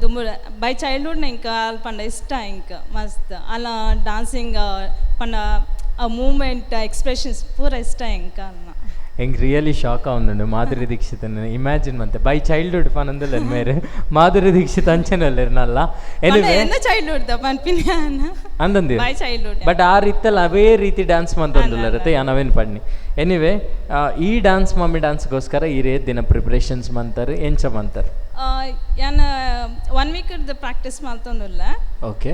ದುಂಬು ಬೈ ಚೈಲ್ಡ್ಹುಡ್ ಇಂಕ ಅಲ್ ಪಂಡ ಇಷ್ಟ ಇಂಕ ಮಸ್ತ್ ಅಲ್ಲ ಡಾನ್ಸಿಂಗ್ ಪಂಡ ಆ ಮೂಮೆಂಟ್ ಎಕ್ಸ್ಪ್ರೆಷನ್ಸ್ ಪೂರ ಇಷ್ಟ ಇಂಕ ಅಲ್ಲ. ಎಂಕ್ ರಿಯಲಿ ಶಾಕ್ ಆವೊಂದುಂಡು ಮಾಧುರಿ ದೀಕ್ಷಿತ್ ಇಮ್ಯಾಜಿನ್ ಮಂತೆ ಬೈ ಚೈಲ್ಡ್ಹುಡ್ ಪನೊಂದುಲ್ಲೆರ್ ಮೇರ್ ಮಾಧುರಿ ದೀಕ್ಷಿತ್ ಅಂಚೆನಲ್ಲೆರ್ ನಲ್ಲ. ಎನಿವೇ ಎನ್ನ ಚೈಲ್ಡ್ಹುಡ್ ದ ಪನ್ಪಿನಿ ಅಂದಂದಿ by childhood. But ಆ ರೀತಲ್ ಅವೇ ರೀತಿ ಡ್ಯಾನ್ಸ್ ಮಂತೊಂದುಲ್ಲೆರ್ ಅತ್ತೆ ಯಾನ್ ಅವೇನ್ ಪಡ್ನಿ. ಎನಿವೇ ಈ ಡ್ಯಾನ್ಸ್ ಮಮ್ಮಿ ಡ್ಯಾನ್ಸ್ಗೋಸ್ಕರ ಈ ರೇ ದಿನ ಪ್ರಿಪ್ರೇಷನ್ಸ್ ಮಂತರ್ ಎಂಚ ಮಂತರ್? ಯಾನ್ 1 ವೀಕ್ ದ ಪ್ರಾಕ್ಟೀಸ್ ಮಲ್ತೊಂದುಲ್ಲ. ಓಕೆ.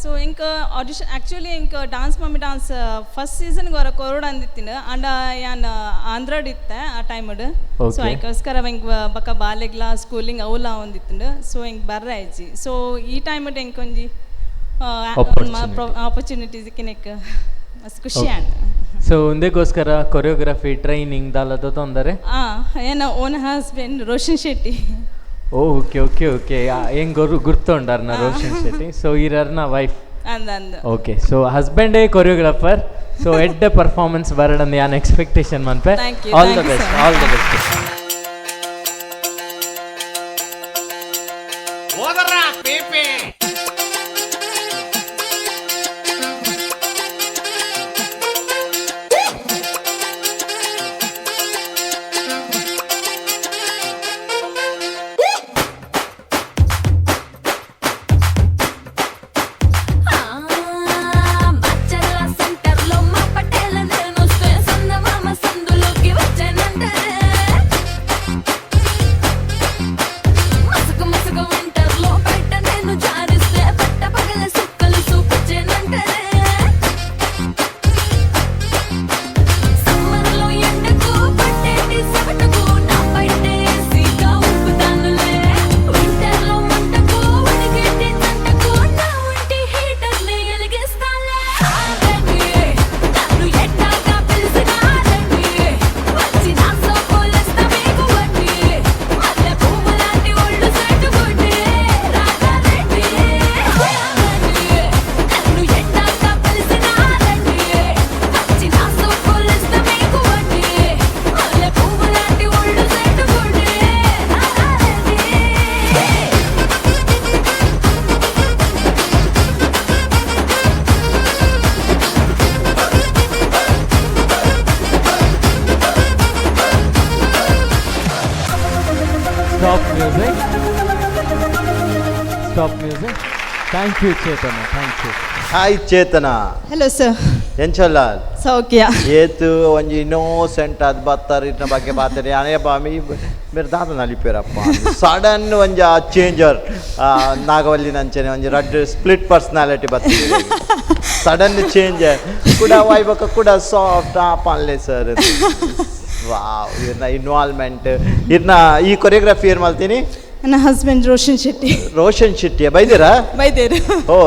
ಸೊ ಇಂಕ ಆಡಿಷನ್ ಆಕ್ಚುಲಿ ಇಂಕ dance mummy dance first season ಗೊರ ಕೊರೋಡ ಅಂದಿತ್ತಿನ ಅಂಡ ಯಾನ್ ಆಂಧ್ರಡ್ ಇತ್ತೆ ಆ ಟೈಮ್ಡ್. ಸೊ ಐಕೋಸ್ಕರ ಇಂಕ್ ಬಕ್ಕ ಬಾಲೆಗ್ಲ ಸ್ಕೂಲಿಂಗ್ ಅವಲ ಒಂದಿತ್ತಂಡು. ಸೊ ಇಂಕ್ ಬರ್ರ ಆಯ್ಜಿ. ಸೊ ಈ ಟೈಮ್ಡ್ ಇಂಕ್ ಒಂಜಿ ಆಪರ್ಚುನಿಟಿ ಸಿಕ್ಕಿನೆಕ್ ಮಸ್ತ್ ಖುಷಿ ಆಂಡ್. ಸೊ ಒಂದೇಗೋಸ್ಕರ ಕೊರಿಯೋಗ್ರಫಿ ಟ್ರೈನಿಂಗ್ ದಾಲದ ತೊಂದರೆ? ಏನ own husband Roshan Shetty. Okay okay okay. ಹೆಂಗ್ ಗುರ್ತೊಂಡರ್ನ ರೋಷನ್ ಶೆಟ್ಟಿ. ಸೊ ಇರರ್ನ ವೈಫ್. ಅಂದ. ಓಕೆ. ಸೊ ಹಸ್ಬೆಂಡೇ ಕೊರಿಯೋಗ್ರಾಫರ್. ಸೊ ಎಡ್ಡೆ ಪರ್ಫಾರ್ಮೆನ್ಸ್ ಬರಡಂದು ಯಾನ್ ಎಕ್ಸ್ಪೆಕ್ಟೇಷನ್ ಮನ್ಪೆ. All the best, all the best. ಮಸುಕು ಮಸುಕು ವಿಂಟರ್లో పెట్ట నేను జారి. Stop music, stop music. Thank you Chetana, thank you. Hi Chetana. Hello sir. ಎಂಚಲ್ಲ? ಸೌಖ್ಯ. ಏತು ಒಂಜಿ ಇನ್ನೋಸೆಂಟ್ ಅದು ಬತ್ತಾರೆ ಇಟ್ನ ಬಗ್ಗೆ ಬಾತಾರೆ ಅನೇ ಬಾಮಿ ಬೇರೆ ದಾದ ನಲಿಪೇರಪ್ಪ. ಸಡನ್ ಒಂಜಿ ಆ ಚೇಂಜರ್ ನಾಗವಲ್ಲಿ ನಂಚನೆ ಒಂಜಿ ರಡ್ಡ್ ಸ್ಪ್ಲಿಟ್ ಪರ್ಸನಾಲಿಟಿ ಬರ್ತದೆ. ಸಡನ್ ಚೇಂಜ್ ಕೂಡ ವಾಯ್ಬಕ ಕೂಡ ಸಾಫ್ಟ್ ಆ ಪನ್ಲೆ ಸರ್. ವಾವ್, ಇರ್ನ ಇನ್ವಾಲ್ವ್ಮೆಂಟ್ ಇರ್ನ ಈ ಕೊರಿಯೋಗ್ರಫಿ ಏನು ಮಾಡ್ತೀನಿ? ನನ್ನ ಹಸ್ಬೆಂಡ್ ರೋಷನ್ ಶೆಟ್ಟಿ. ರೋಷನ್ ಶೆಟ್ಟಿ ಬೈದಿರಾ? ಬೈದೇರು. ಓ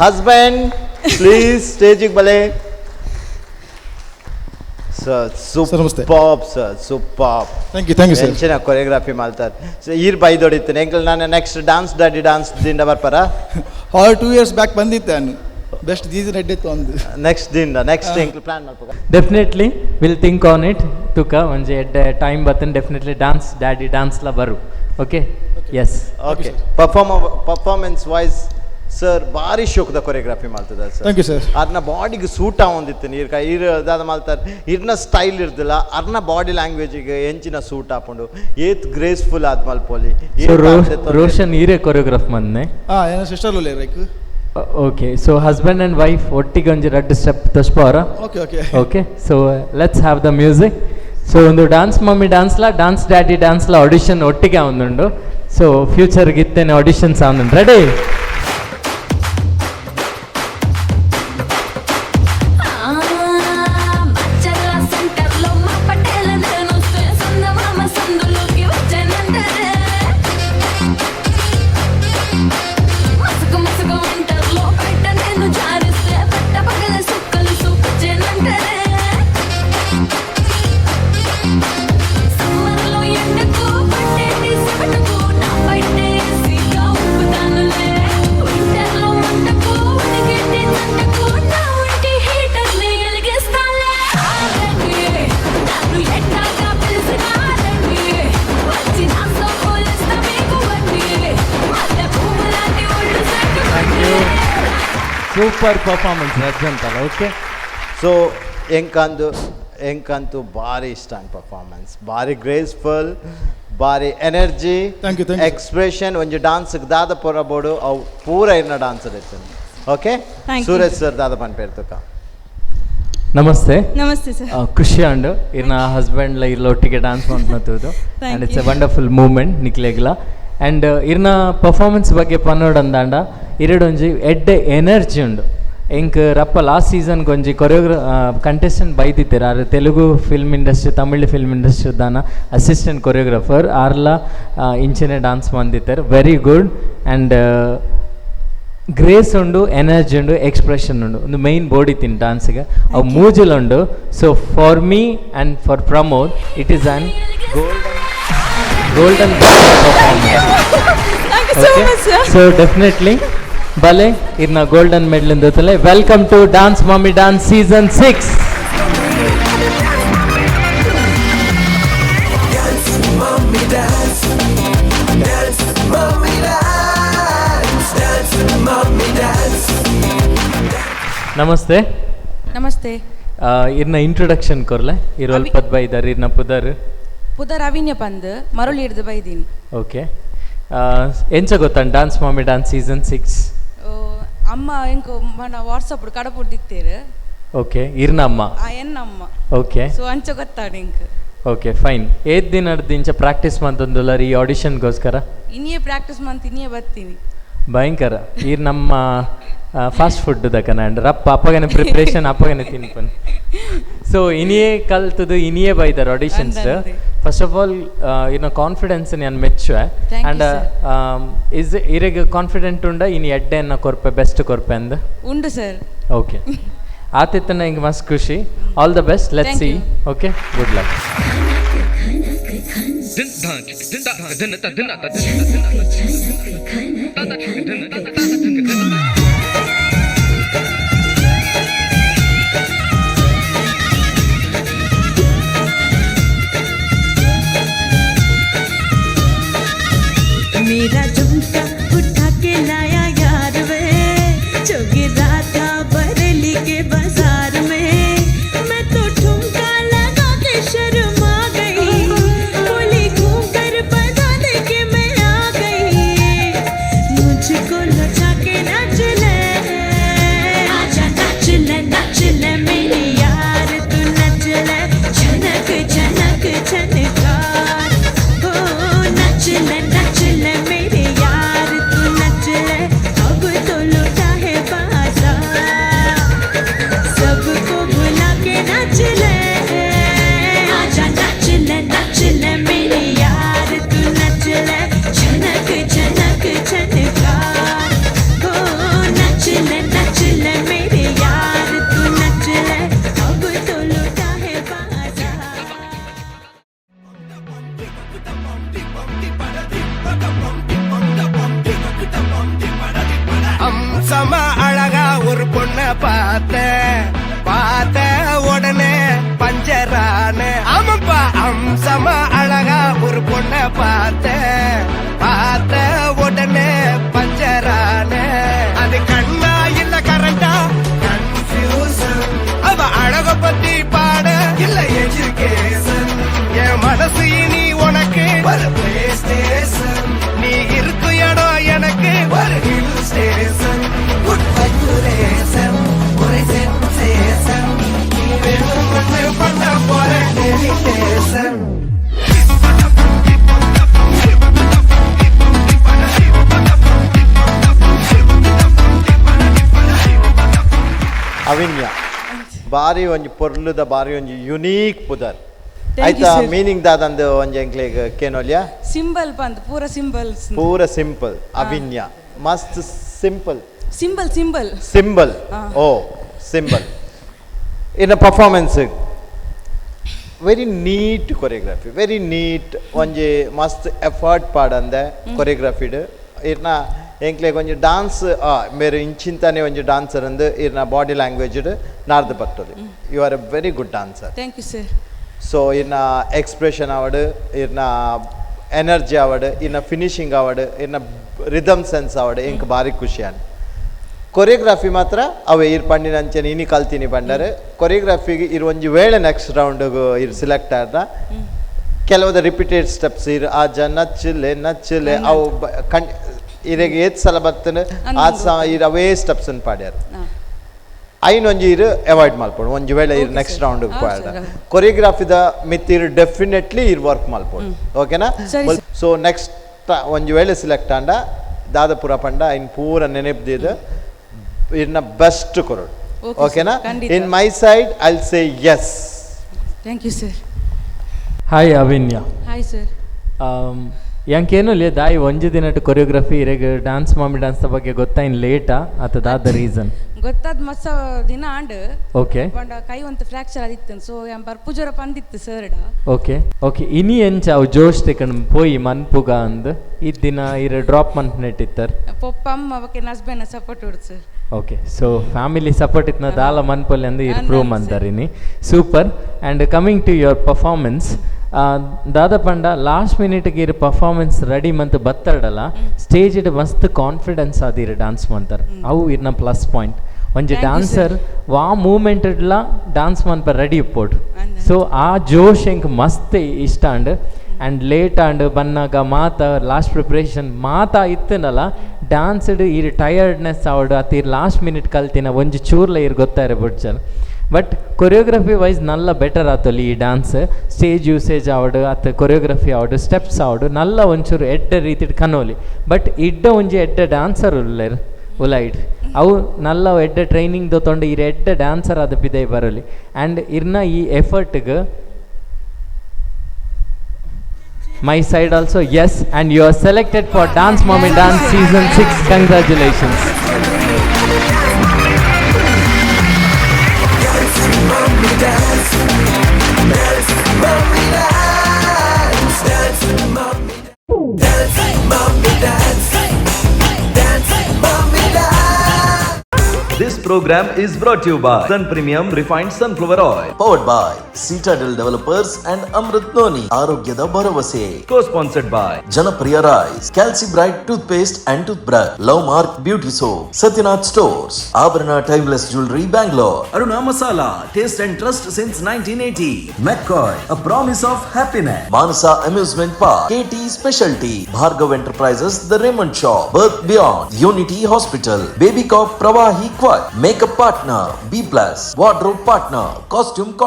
ಹಸ್ಬೆಂಡ್ ಪ್ಲೀಸ್ ಸ್ಟೇಜಿಗೆ ಬಲೆ. Sir super sir, super. Thank you, thank you sir. ಎಂಚಿನ ಕೊರಿಯೋಗ್ರಫಿ ಮಾಡ್ತಾರೆ ಸೊ ಈರ್ ಬೈದೊಡಿತ್ತೇನೆ ಎಂಕಲ್. ನಾನು ನೆಕ್ಸ್ಟ್ ಡಾನ್ಸ್ ಡ್ಯಾಡಿ ಡಾನ್ಸ್ ದಿಂದ ಬರ್ಪಾರ? ಹಾಲ್ 2 ಇಯರ್ಸ್ ಬ್ಯಾಕ್ ಬಂದಿತ್ತೆ ನಾನು. ಬೆಸ್ಟ್ ದೀಸನ್ ಎಡ್ಡಿತ್ತು ಒಂದು. ನೆಕ್ಸ್ಟ್ ದಿಂದ ನೆಕ್ಸ್ಟ್ ಎಂಕಲ್ ಪ್ಲಾನ್ ಮಾಡ್ಪಕ. Definitely will think on it. ತುಕ ಒಂಜಿ ಎಡ್ಡೆ ಟೈಮ್ ಬತ್ತನ್ definitely dance daddy ಡಾನ್ಸ್ಲ ಬರು. Okay, yes. Okay, performance wise sir ಭಾರಿ ಶೋಕದ ಕೊರಿಯೋಗ್ರಫಿ ಮಾಡ್ತದೆ sir. Thank you sir. ಅರ್ನ ಬಾಡಿಗೆ ಸೂಟ್ ಆವೊಂದಿತ್ತು ನೀರು ಇರ್ ದಾದ ಮಾಡ್ತಾರೆ. ಇರ್ನ ಸ್ಟೈಲ್ ಇರ್ದಿಲ್ಲ, ಅರ್ನ ಬಾಡಿ ಲ್ಯಾಂಗ್ವೇಜಿಗೆ ಎಂಚಿನ ಸೂಟ್ ಹಾಕೊಂಡು ಏತ್ ಗ್ರೇಸ್ಫುಲ್ ಆದ್ ಮಲ್ಪೋಲಿ. ಸೊ ರೋಷನ್ ಈರೇ ಕೊರಿಯೋಗ್ರಾಫ್ ಮಂದೆ? ಹಾಂ, ಏನೋ ಸಿಸ್ಟರ್ ಲೋಲೆ like. Okay, so husband and wife ಒಟ್ಟಿಗೆ ಒಂಜಿ ರಡ್ಡ್ ಸ್ಟೆಪ್ ತೋಚ್ಪವರ? Okay okay. Okay, so let's have the music. So ಒಂದು ಡಾನ್ಸ್ ಮಮ್ಮಿ ಡಾನ್ಸ್ಲ ಡಾನ್ಸ್ ಡ್ಯಾಡಿ ಡಾನ್ಸ್ಲ ಆಡಿಷನ್ ಒಟ್ಟಿಗೆ ಒಂದುಂಡು. ಸೊ ಫ್ಯೂಚರ್ಗೆ ಇತ್ತೇನೆ ಆಡಿಷನ್ಸ್ ಆವೊಂದುಂಡು. ರೆಡಿ? Super performance ರಜ್ಜಂತಲ್ಲ. Okay, so ಎಂಕಂತು ಭಾರಿ ಇಷ್ಟ ಪರ್ಫಾರ್ಮೆನ್ಸ್, ಭಾರಿ ಗ್ರೇಸ್ಫುಲ್, ಭಾರಿ ಎನರ್ಜಿ, ಎಕ್ಸ್ಪ್ರೆಷನ್. ಒಂಜಿ ಡಾನ್ಸ್ ದಾದ ಪೊರ ಬೋಡು ಅವು ಪೂರ ಇರ್ನ ಡಾನ್ಸ್ ಇರ್ತದೆ. ಓಕೆ ಸೂರಜ್ ಸರ್ ದಾದ ಪನ್ಪೇರ್ತಕ. ನಮಸ್ತೆ. ನಮಸ್ತೆ ಸರ್. ಖುಷಿ ಅಂಡು ಇರ್ನ ಹಸ್ಬೆಂಡ್ ಇರ್ಲ ಒಟ್ಟಿಗೆ ಡಾನ್ಸ್ ಮಾಡ್ತದ್ದು. And it's a wonderful moment ನಿಕ್ಲೆಗ್ಲ. And ಇರ್ನ ಪರ್ಫಾರ್ಮೆನ್ಸ್ ಬಗ್ಗೆ ಪನ್ನೋಡಂದಾಂಡ ಇರಡೊಂಜಿ ಎಡ್ಡೆ ಎನರ್ಜಿ ಉಂಡು. ಎಂಕ್ ರಪ್ಪ ಲಾಸ್ಟ್ ಸೀಸನ್ಗೆ ಒಂಜಿ ಕಂಟೆಸ್ಟೆಂಟ್ ಬೈದಿತ್ತೆರ್. ಆರ್ Telugu film industry Tamil film industry ದಾನ ಅಸಿಸ್ಟೆಂಟ್ ಕೊರಿಯೋಗ್ರಾಫರ್ ಆರ್ಲ ಇಂಚಿನ ಡಾನ್ಸ್ ಮಂದಿತ್ತೆರ್. Very good. And grace ಉಂಡು, ಎನರ್ಜಿ ಉಂಡು, ಎಕ್ಸ್ಪ್ರೆಷನ್ ಉಂಡು. ಒಂದು ಮೈನ್ ಬೋಡಿ ತಿನ್ ಡಾನ್ಸ್ಗೆ ಅವು ಮೂಜಲ್ ಉಂಡು. So for me and for Pramod it is an golden performance. Thank you so much sir. So definitely ಬಲೆ ಇರ್ನ ಗೋಲ್ಡನ್ ಮೆಡಲ್ ಇಂದತಲೆ. Welcome to dance mummy dance season 6. ನಮಸ್ತೆ. ನಮಸ್ತೆ. ಇರ್ನ ಇಂಟ್ರೊಡಕ್ಷನ್ ಕೊರ್ಲೆ. ಇರ್ ಅಲ್ಪದ್ ಬೈದಾರ್ ಇರ್ನ ಪುದರ್? ಪುದರ್ ಅವಿನ್ಯ ಪಂದ್, ಮರುಳಿ ಹಿಡ್ದು ಬೈದೀನಿ. ಓಕೆ, ಎಂಚ ಗೊತ್ತಾನ್ dance mummy dance season 6? ಅಮ್ಮ ಎಂಕು ಮನ ವಾಟ್ಸಪ್ ಕಡಪುಡ್ ದಿತ್ತೇರು. ಓಕೆ, ಇರ್ನ ಅಮ್ಮ? ಎನ್ನಮ್ಮ. ಓಕೆ, ಸೊ ಅಂಚ ಗೊತ್ತಾಡ ಎಂಕ್. Okay fine. ಏತ್ ದಿನ ಇಂಚ ಪ್ರಾಕ್ಟೀಸ್ ಮಂತೊಂದುಲ್ಲಾರ ಈ ಆಡಿಷನ್ಗೋಸ್ಕರ? ಇನ್ನಿಯೇ ಪ್ರಾಕ್ಟೀಸ್ ಮಂತ್ ಇನ್ನಿಯೇ ಬರ್ತೀನಿ. ಭಯಂಕರ. ಈರ್ ನಮ್ಮ ಫಾಸ್ಟ್ ಫುಡ್ ದಕನ ಅಂಡ್ ರಪ್ಪ ಅಪ್ಪಗನೆ ಪ್ರಿಪ್ರೇಷನ್ ಅಪ್ಪಗನೆ ತಿನ್ಪನ್. ಸೊ ಇನಿಯೇ ಕಲ್ತದು ಇನಿಯೇ ಬೈದಾರ auditions. First of all ಇನ್ನ ಕಾನ್ಫಿಡೆನ್ಸ್ ನಾನು ಮೆಚ್ಚುವೆ. ಅಂಡ್ is ಇರೆಗ್ ಕಾನ್ಫಿಡೆಂಟ್ ಉಂಡ ಇನಿ ಎಡ್ಡೆ ಕೊರ್ಪೆ ಬೆಸ್ಟ್ ಕೊರ್ಪೆ ಅಂದ್? ಉಂಡು ಸರ್. ಓಕೆ, ಆತಿತ್ತನ ಹಿಂಗೆ ಮಸ್ತ್ ಖುಷಿ. All the best, let's see. Okay, good luck. मेरा झुमका उठा के लाया यार वे, जो गिरा था बरेली के बाजार में। मैं तो ठुमका लगा के शर्मा गई, बोली घूम कर बता दे அம்சமா அழகா ஒரு பொண்ண பார்த்தேன், பார்த்த உடனே பஞ்சரான. ஆமாப்பா, அம்சமா அழகா ஒரு பொண்ண பார்த்தேன், பார்த்த உடனே பஞ்சரான. அது கண்ணா இல்ல கரண்டா கன்ஃபியூசன், அவ அழக பத்தி பாட இல்ல எஜுகேஷன். என் மனசு இனி உனக்கு ஒரு பிளே ஸ்டேஷன், நீ இருக்கும் இடம் எனக்கு ஒரு ஹில் ஸ்டேஷன். குட் வைபரேஷன் ஒரே சென்சேஷன், நீ வேணும் பண்ண போற டெலிடேஷன். ಅವಿನ್ಯ ಬಾರಿ ಒಂಜಿ ಪೊರ್ಲುದ ಬಾರಿ ಒಂಜಿ ಯುನೀಕ್ ಪುದರ್. Thank you, ಆಯ್ತಾ sir. Meaning ದಾದಂದು ಒಂಜಿ ಎಂಕ್ಲೆಗ್ ಕೇನೋಲಿಯಾ? ಸಿಂಬಲ್ ಪಂದ್ ಪೂರ ಸಿಂಬಲ್ಸ್. ಪೂರ ಸಿಂಪಲ್ ಅವಿನ್ಯ, ಮಸ್ತ್ ಸಿಂಪಲ್. Symbol symbol. Symbol. ಆ. ಓ symbol in performance very neat choreography, very neat. ಒಂಜಿ ಮಸ್ತ್ ಎಫರ್ಟ್ ಪಾಡಂದೆ ಕೊರಿಯೋಗ್ರಫಿಡ್. ಇರ್ನ ಎಂಕ್ಲೆಗ್ ಒಂಜಿ ಡಾನ್ಸ್ ಮೇರು ಇಂಚಿಂತಾನೆ ಒಂಜಿ ಡಾನ್ಸರ್ ಅಂದು ಇರ್ನ ಬಾಡಿ ಲ್ಯಾಂಗ್ವೇಜ್ ನಾರ್ದು ಬರ್ತದೆ. You are a very good dancer. Thank you sir. So ಇರ್ನ ಎಕ್ಸ್ಪ್ರೆಷನ್ ಆವಡ್, ಇರ್ನ ಎನರ್ಜಿ ಆವಡ್, ಇರ್ನ ಫಿನಿಶಿಂಗ್ ಆವಡ್, ಇರ್ನ ರಿದಮ್ ಸೆನ್ಸ್ ಆವಡ್, ಎಂಕ್ ಭಾರಿ ಖುಷಿ ಆಂಡ್. ಕೊರಿಯೋಗ್ರಫಿ ಮಾತ್ರ ಅವೆ ಇರ್ ಪಂಡಿನ ಅಂಚನೆ ಇನಿ ಕಲ್ತೀನಿ ಪಂಡರೆ. ಕೊರಿಯೋಗ್ರಫಿಗೆ ಇರ್ ಒಂಜಿ ವೇಳೆ ನೆಕ್ಸ್ಟ್ ರೌಂಡ್ಗೆ ಇರ್ ಸಿಲೆಕ್ಟ್ ಆದ ಕೆಲವದ ರಿಪೀಟೆಡ್ ಸ್ಟೆಪ್ಸ್ ಇರ್ ಆ ಜ ನಚ್ಚಲೆ ನಚ್ಚಲೆ ಅವು ಕಣ್ ಇರೆಗ್ ಏತ್ ಸಲ ಬರ್ತನೆ ಆ ಸ ಇರ್ ಅವೇ ಸ್ಟೆಪ್ಸ್ ಪಾಡ್ಯಾರ. ಐನ್ ಒಂಜಿ ಇರು ಅವಾಯ್ಡ್ ಮಲ್ಪೊಡು ಒಂಜಿ ವೇಳೆ ಇರ್ ನೆಕ್ಸ್ಟ್ ರೌಂಡ್ ಪೋಯಡ. ಕೊರಿಯೋಗ್ರಫಿದ ಮಿತ್ ಇರ್ ಡೆಫಿನೆಟ್ಲಿ ಇರ್ ವರ್ಕ್ ಮಲ್ಪೊಡು, ಓಕೆನಾ? ಸರಿ. ಸೊ ನೆಕ್ಸ್ಟ್ ಒಂಜಿ ವೇಳೆ ಸಿಲೆಕ್ಟ್ ಆಂಡ ದಾದಪುರ ಪಂಡ ಐನ್ ಪೂರ ನೆನಪು ಇರ್ನ ಬೆಸ್ಟ್ ಕೊರಡು. Okay, sir. ಓಕೆನಾ? ಖಂಡಿತ. In my side I'll say yes. Thank you sir. Hi Avinya. Hi sir. ಯಾಂಕೇನು ಲೇ ದಾಯಿ ಒಂಜಿ ದಿನಟ್ ಕೊರಿಯೋಗ್ರಫಿ ಇರೆಗ್ ಡಾನ್ಸ್ ಮಾಮಿ ಡಾನ್ಸ್ ಬಗ್ಗೆ ಗೊತ್ತಾಯಿನ್ ಲೇಟಾ ಅತ ದಾದ ರೀಸನ್? ಗೊತ್ತಾದ ಮಸ್ತ ದಿನ ಆಂಡ್. ಓಕೆ. ಪಂಡ ಕೈ ಒಂತ ಫ್ರಾಕ್ಚರ್ ಆದಿತ್ತು, ಸೊ ಯಾನ್ ಬರ್ಪುಜರ ಪಂದಿತ್ತು ಸರ್ಡ. ಓಕೆ ಓಕೆ, ಇನಿ ಎಂಚ ಅವು ಜೋಶ್ ತಿಕಂಡ್ ಪೋಯಿ ಮನ್ಪುಗ ಅಂದ್ ಈ ದಿನ ಇರ್ ಡ್ರಾಪ್ ಮನ್ಪ್ ನೆಟ್ಟಿತ್ತರ್? ಪೊಪ್ಪ ಅಮ್ಮ ಬೊಕ್ಕ ಹಸ್ಬೆಂಡ್ ಸಪೋರ್ಟ್ ಉಡು sir. Okay, so family support ಇತ್ನ ದಾಲ ಮನ್ಪೊಲಿ ಅಂದ್ ಇರ್ ಪ್ರೂವ್ ಮಂತರ್ ಇನಿ. Super. And coming to your performance, ದಾದ ಪಂಡ ಲಾಸ್ಟ್ ಮಿನಿಟ್ಗೆ ಇರ್ ಪರ್ಫಾರ್ಮೆನ್ಸ್ ರೆಡಿ ಮಂತ್ ಬತ್ತಡಲ ಸ್ಟೇಜ್ it ಮಸ್ತ್ ಕಾನ್ಫಿಡೆನ್ಸ್ ಆದಿರ್ ಡಾನ್ಸ್ ಮಂತರ್, ಅವು ಇರ್ನ ಪ್ಲಸ್ ಪಾಯಿಂಟ್. ಒಂಜಿ Thank you, dancer ವಾ ಮೂಮೆಂಟ್ ಇಡ್ಲ ಡಾನ್ಸ್ ಮನ್ಪ ರೆಡಿ ಇಪ್ಪೋಡು. ಸೊ ಆ ಜೋಶ್ ಎಂಕ್ ಮಸ್ತ್ ಇಷ್ಟ and. And late and ಬನ್ನಾಗ ಮಾತ ಲಾಸ್ಟ್ ಪ್ರಿಪ್ರೇಷನ್ ಮಾತ ಇತ್ತನಲ್ಲ ಡಾನ್ಸ್ಡ್ ಇರ್ ಟಯರ್ಡ್ನೆಸ್ ಆವಡು ಅತ್ ಇರ್ ಲಾಸ್ಟ್ ಮಿನಿಟ್ ಕಲ್ತಿನ ಒಂಜಿ ಚೂರ್ಲ ಇರ್ ಗೊತ್ತಾರೆ ಬುಡ್ಜರ್. But choreography voice Nalla better ಆತೊಲಿ ಈ ಡಾನ್ಸ್. ಸ್ಟೇಜ್ ಯೂಸೇಜ್ ಆವಡು ಅತ್ ಕೊರಿಯೋಗ್ರಫಿ ಆವಡು ಸ್ಟೆಪ್ಸ್ ಆವಡು ನಲ್ಲ ಒಂಚೂರು ಎಡ್ಡೆ ರೀತಿಡ್ ಕನೋಲಿ. ಬಟ್ ಇಡ್ಡ ಒಂಜಿ ಎಡ್ಡೆ ಡಾನ್ಸರ್ ಉಲ್ಲೆರ್ ಉಲೈಟ್, ಅವು ನಲ್ಲ ಎಡ್ಡೆ ಟ್ರೈನಿಂಗ್ ದೊತ್ತೊಂಡು ಇರ್ ಎಡ್ಡೆ ಡಾನ್ಸರ್ ಆದ ಪಿದೈ ಬರಲಿ. ಆ್ಯಂಡ್ ಇರ್ನ ಈ ಎಫರ್ಟ್ಗೆ my side also yes, and you are selected for Dance Mommy Dance Season 6. Congratulations. Dance, dance, mommy dance, dance, mommy, dance, mommy dance, dance, mommy dance. This program is brought to you by Sun Premium Refined Sunflower Oil. Powered by Citadel Developers and Amrit Noni, ಆರೋಗ್ಯದ ಭರವಸೆ. Co-sponsored by Janapriya rice, Calci Bright toothpaste and toothbrush, Love Mark beauty soap, Satyanath stores, Abharana timeless jewellery, Bangalore. Aruna Masala, taste and trust since 1980. McCoy, a promise of happiness. Manasa amusement park, KT specialty, Bhargav enterprises, the Raymond shop, Birth Beyond, Unity hospital, Baby Cop Pravahi Kwat, makeup partner B Plus, wardrobe partner costume.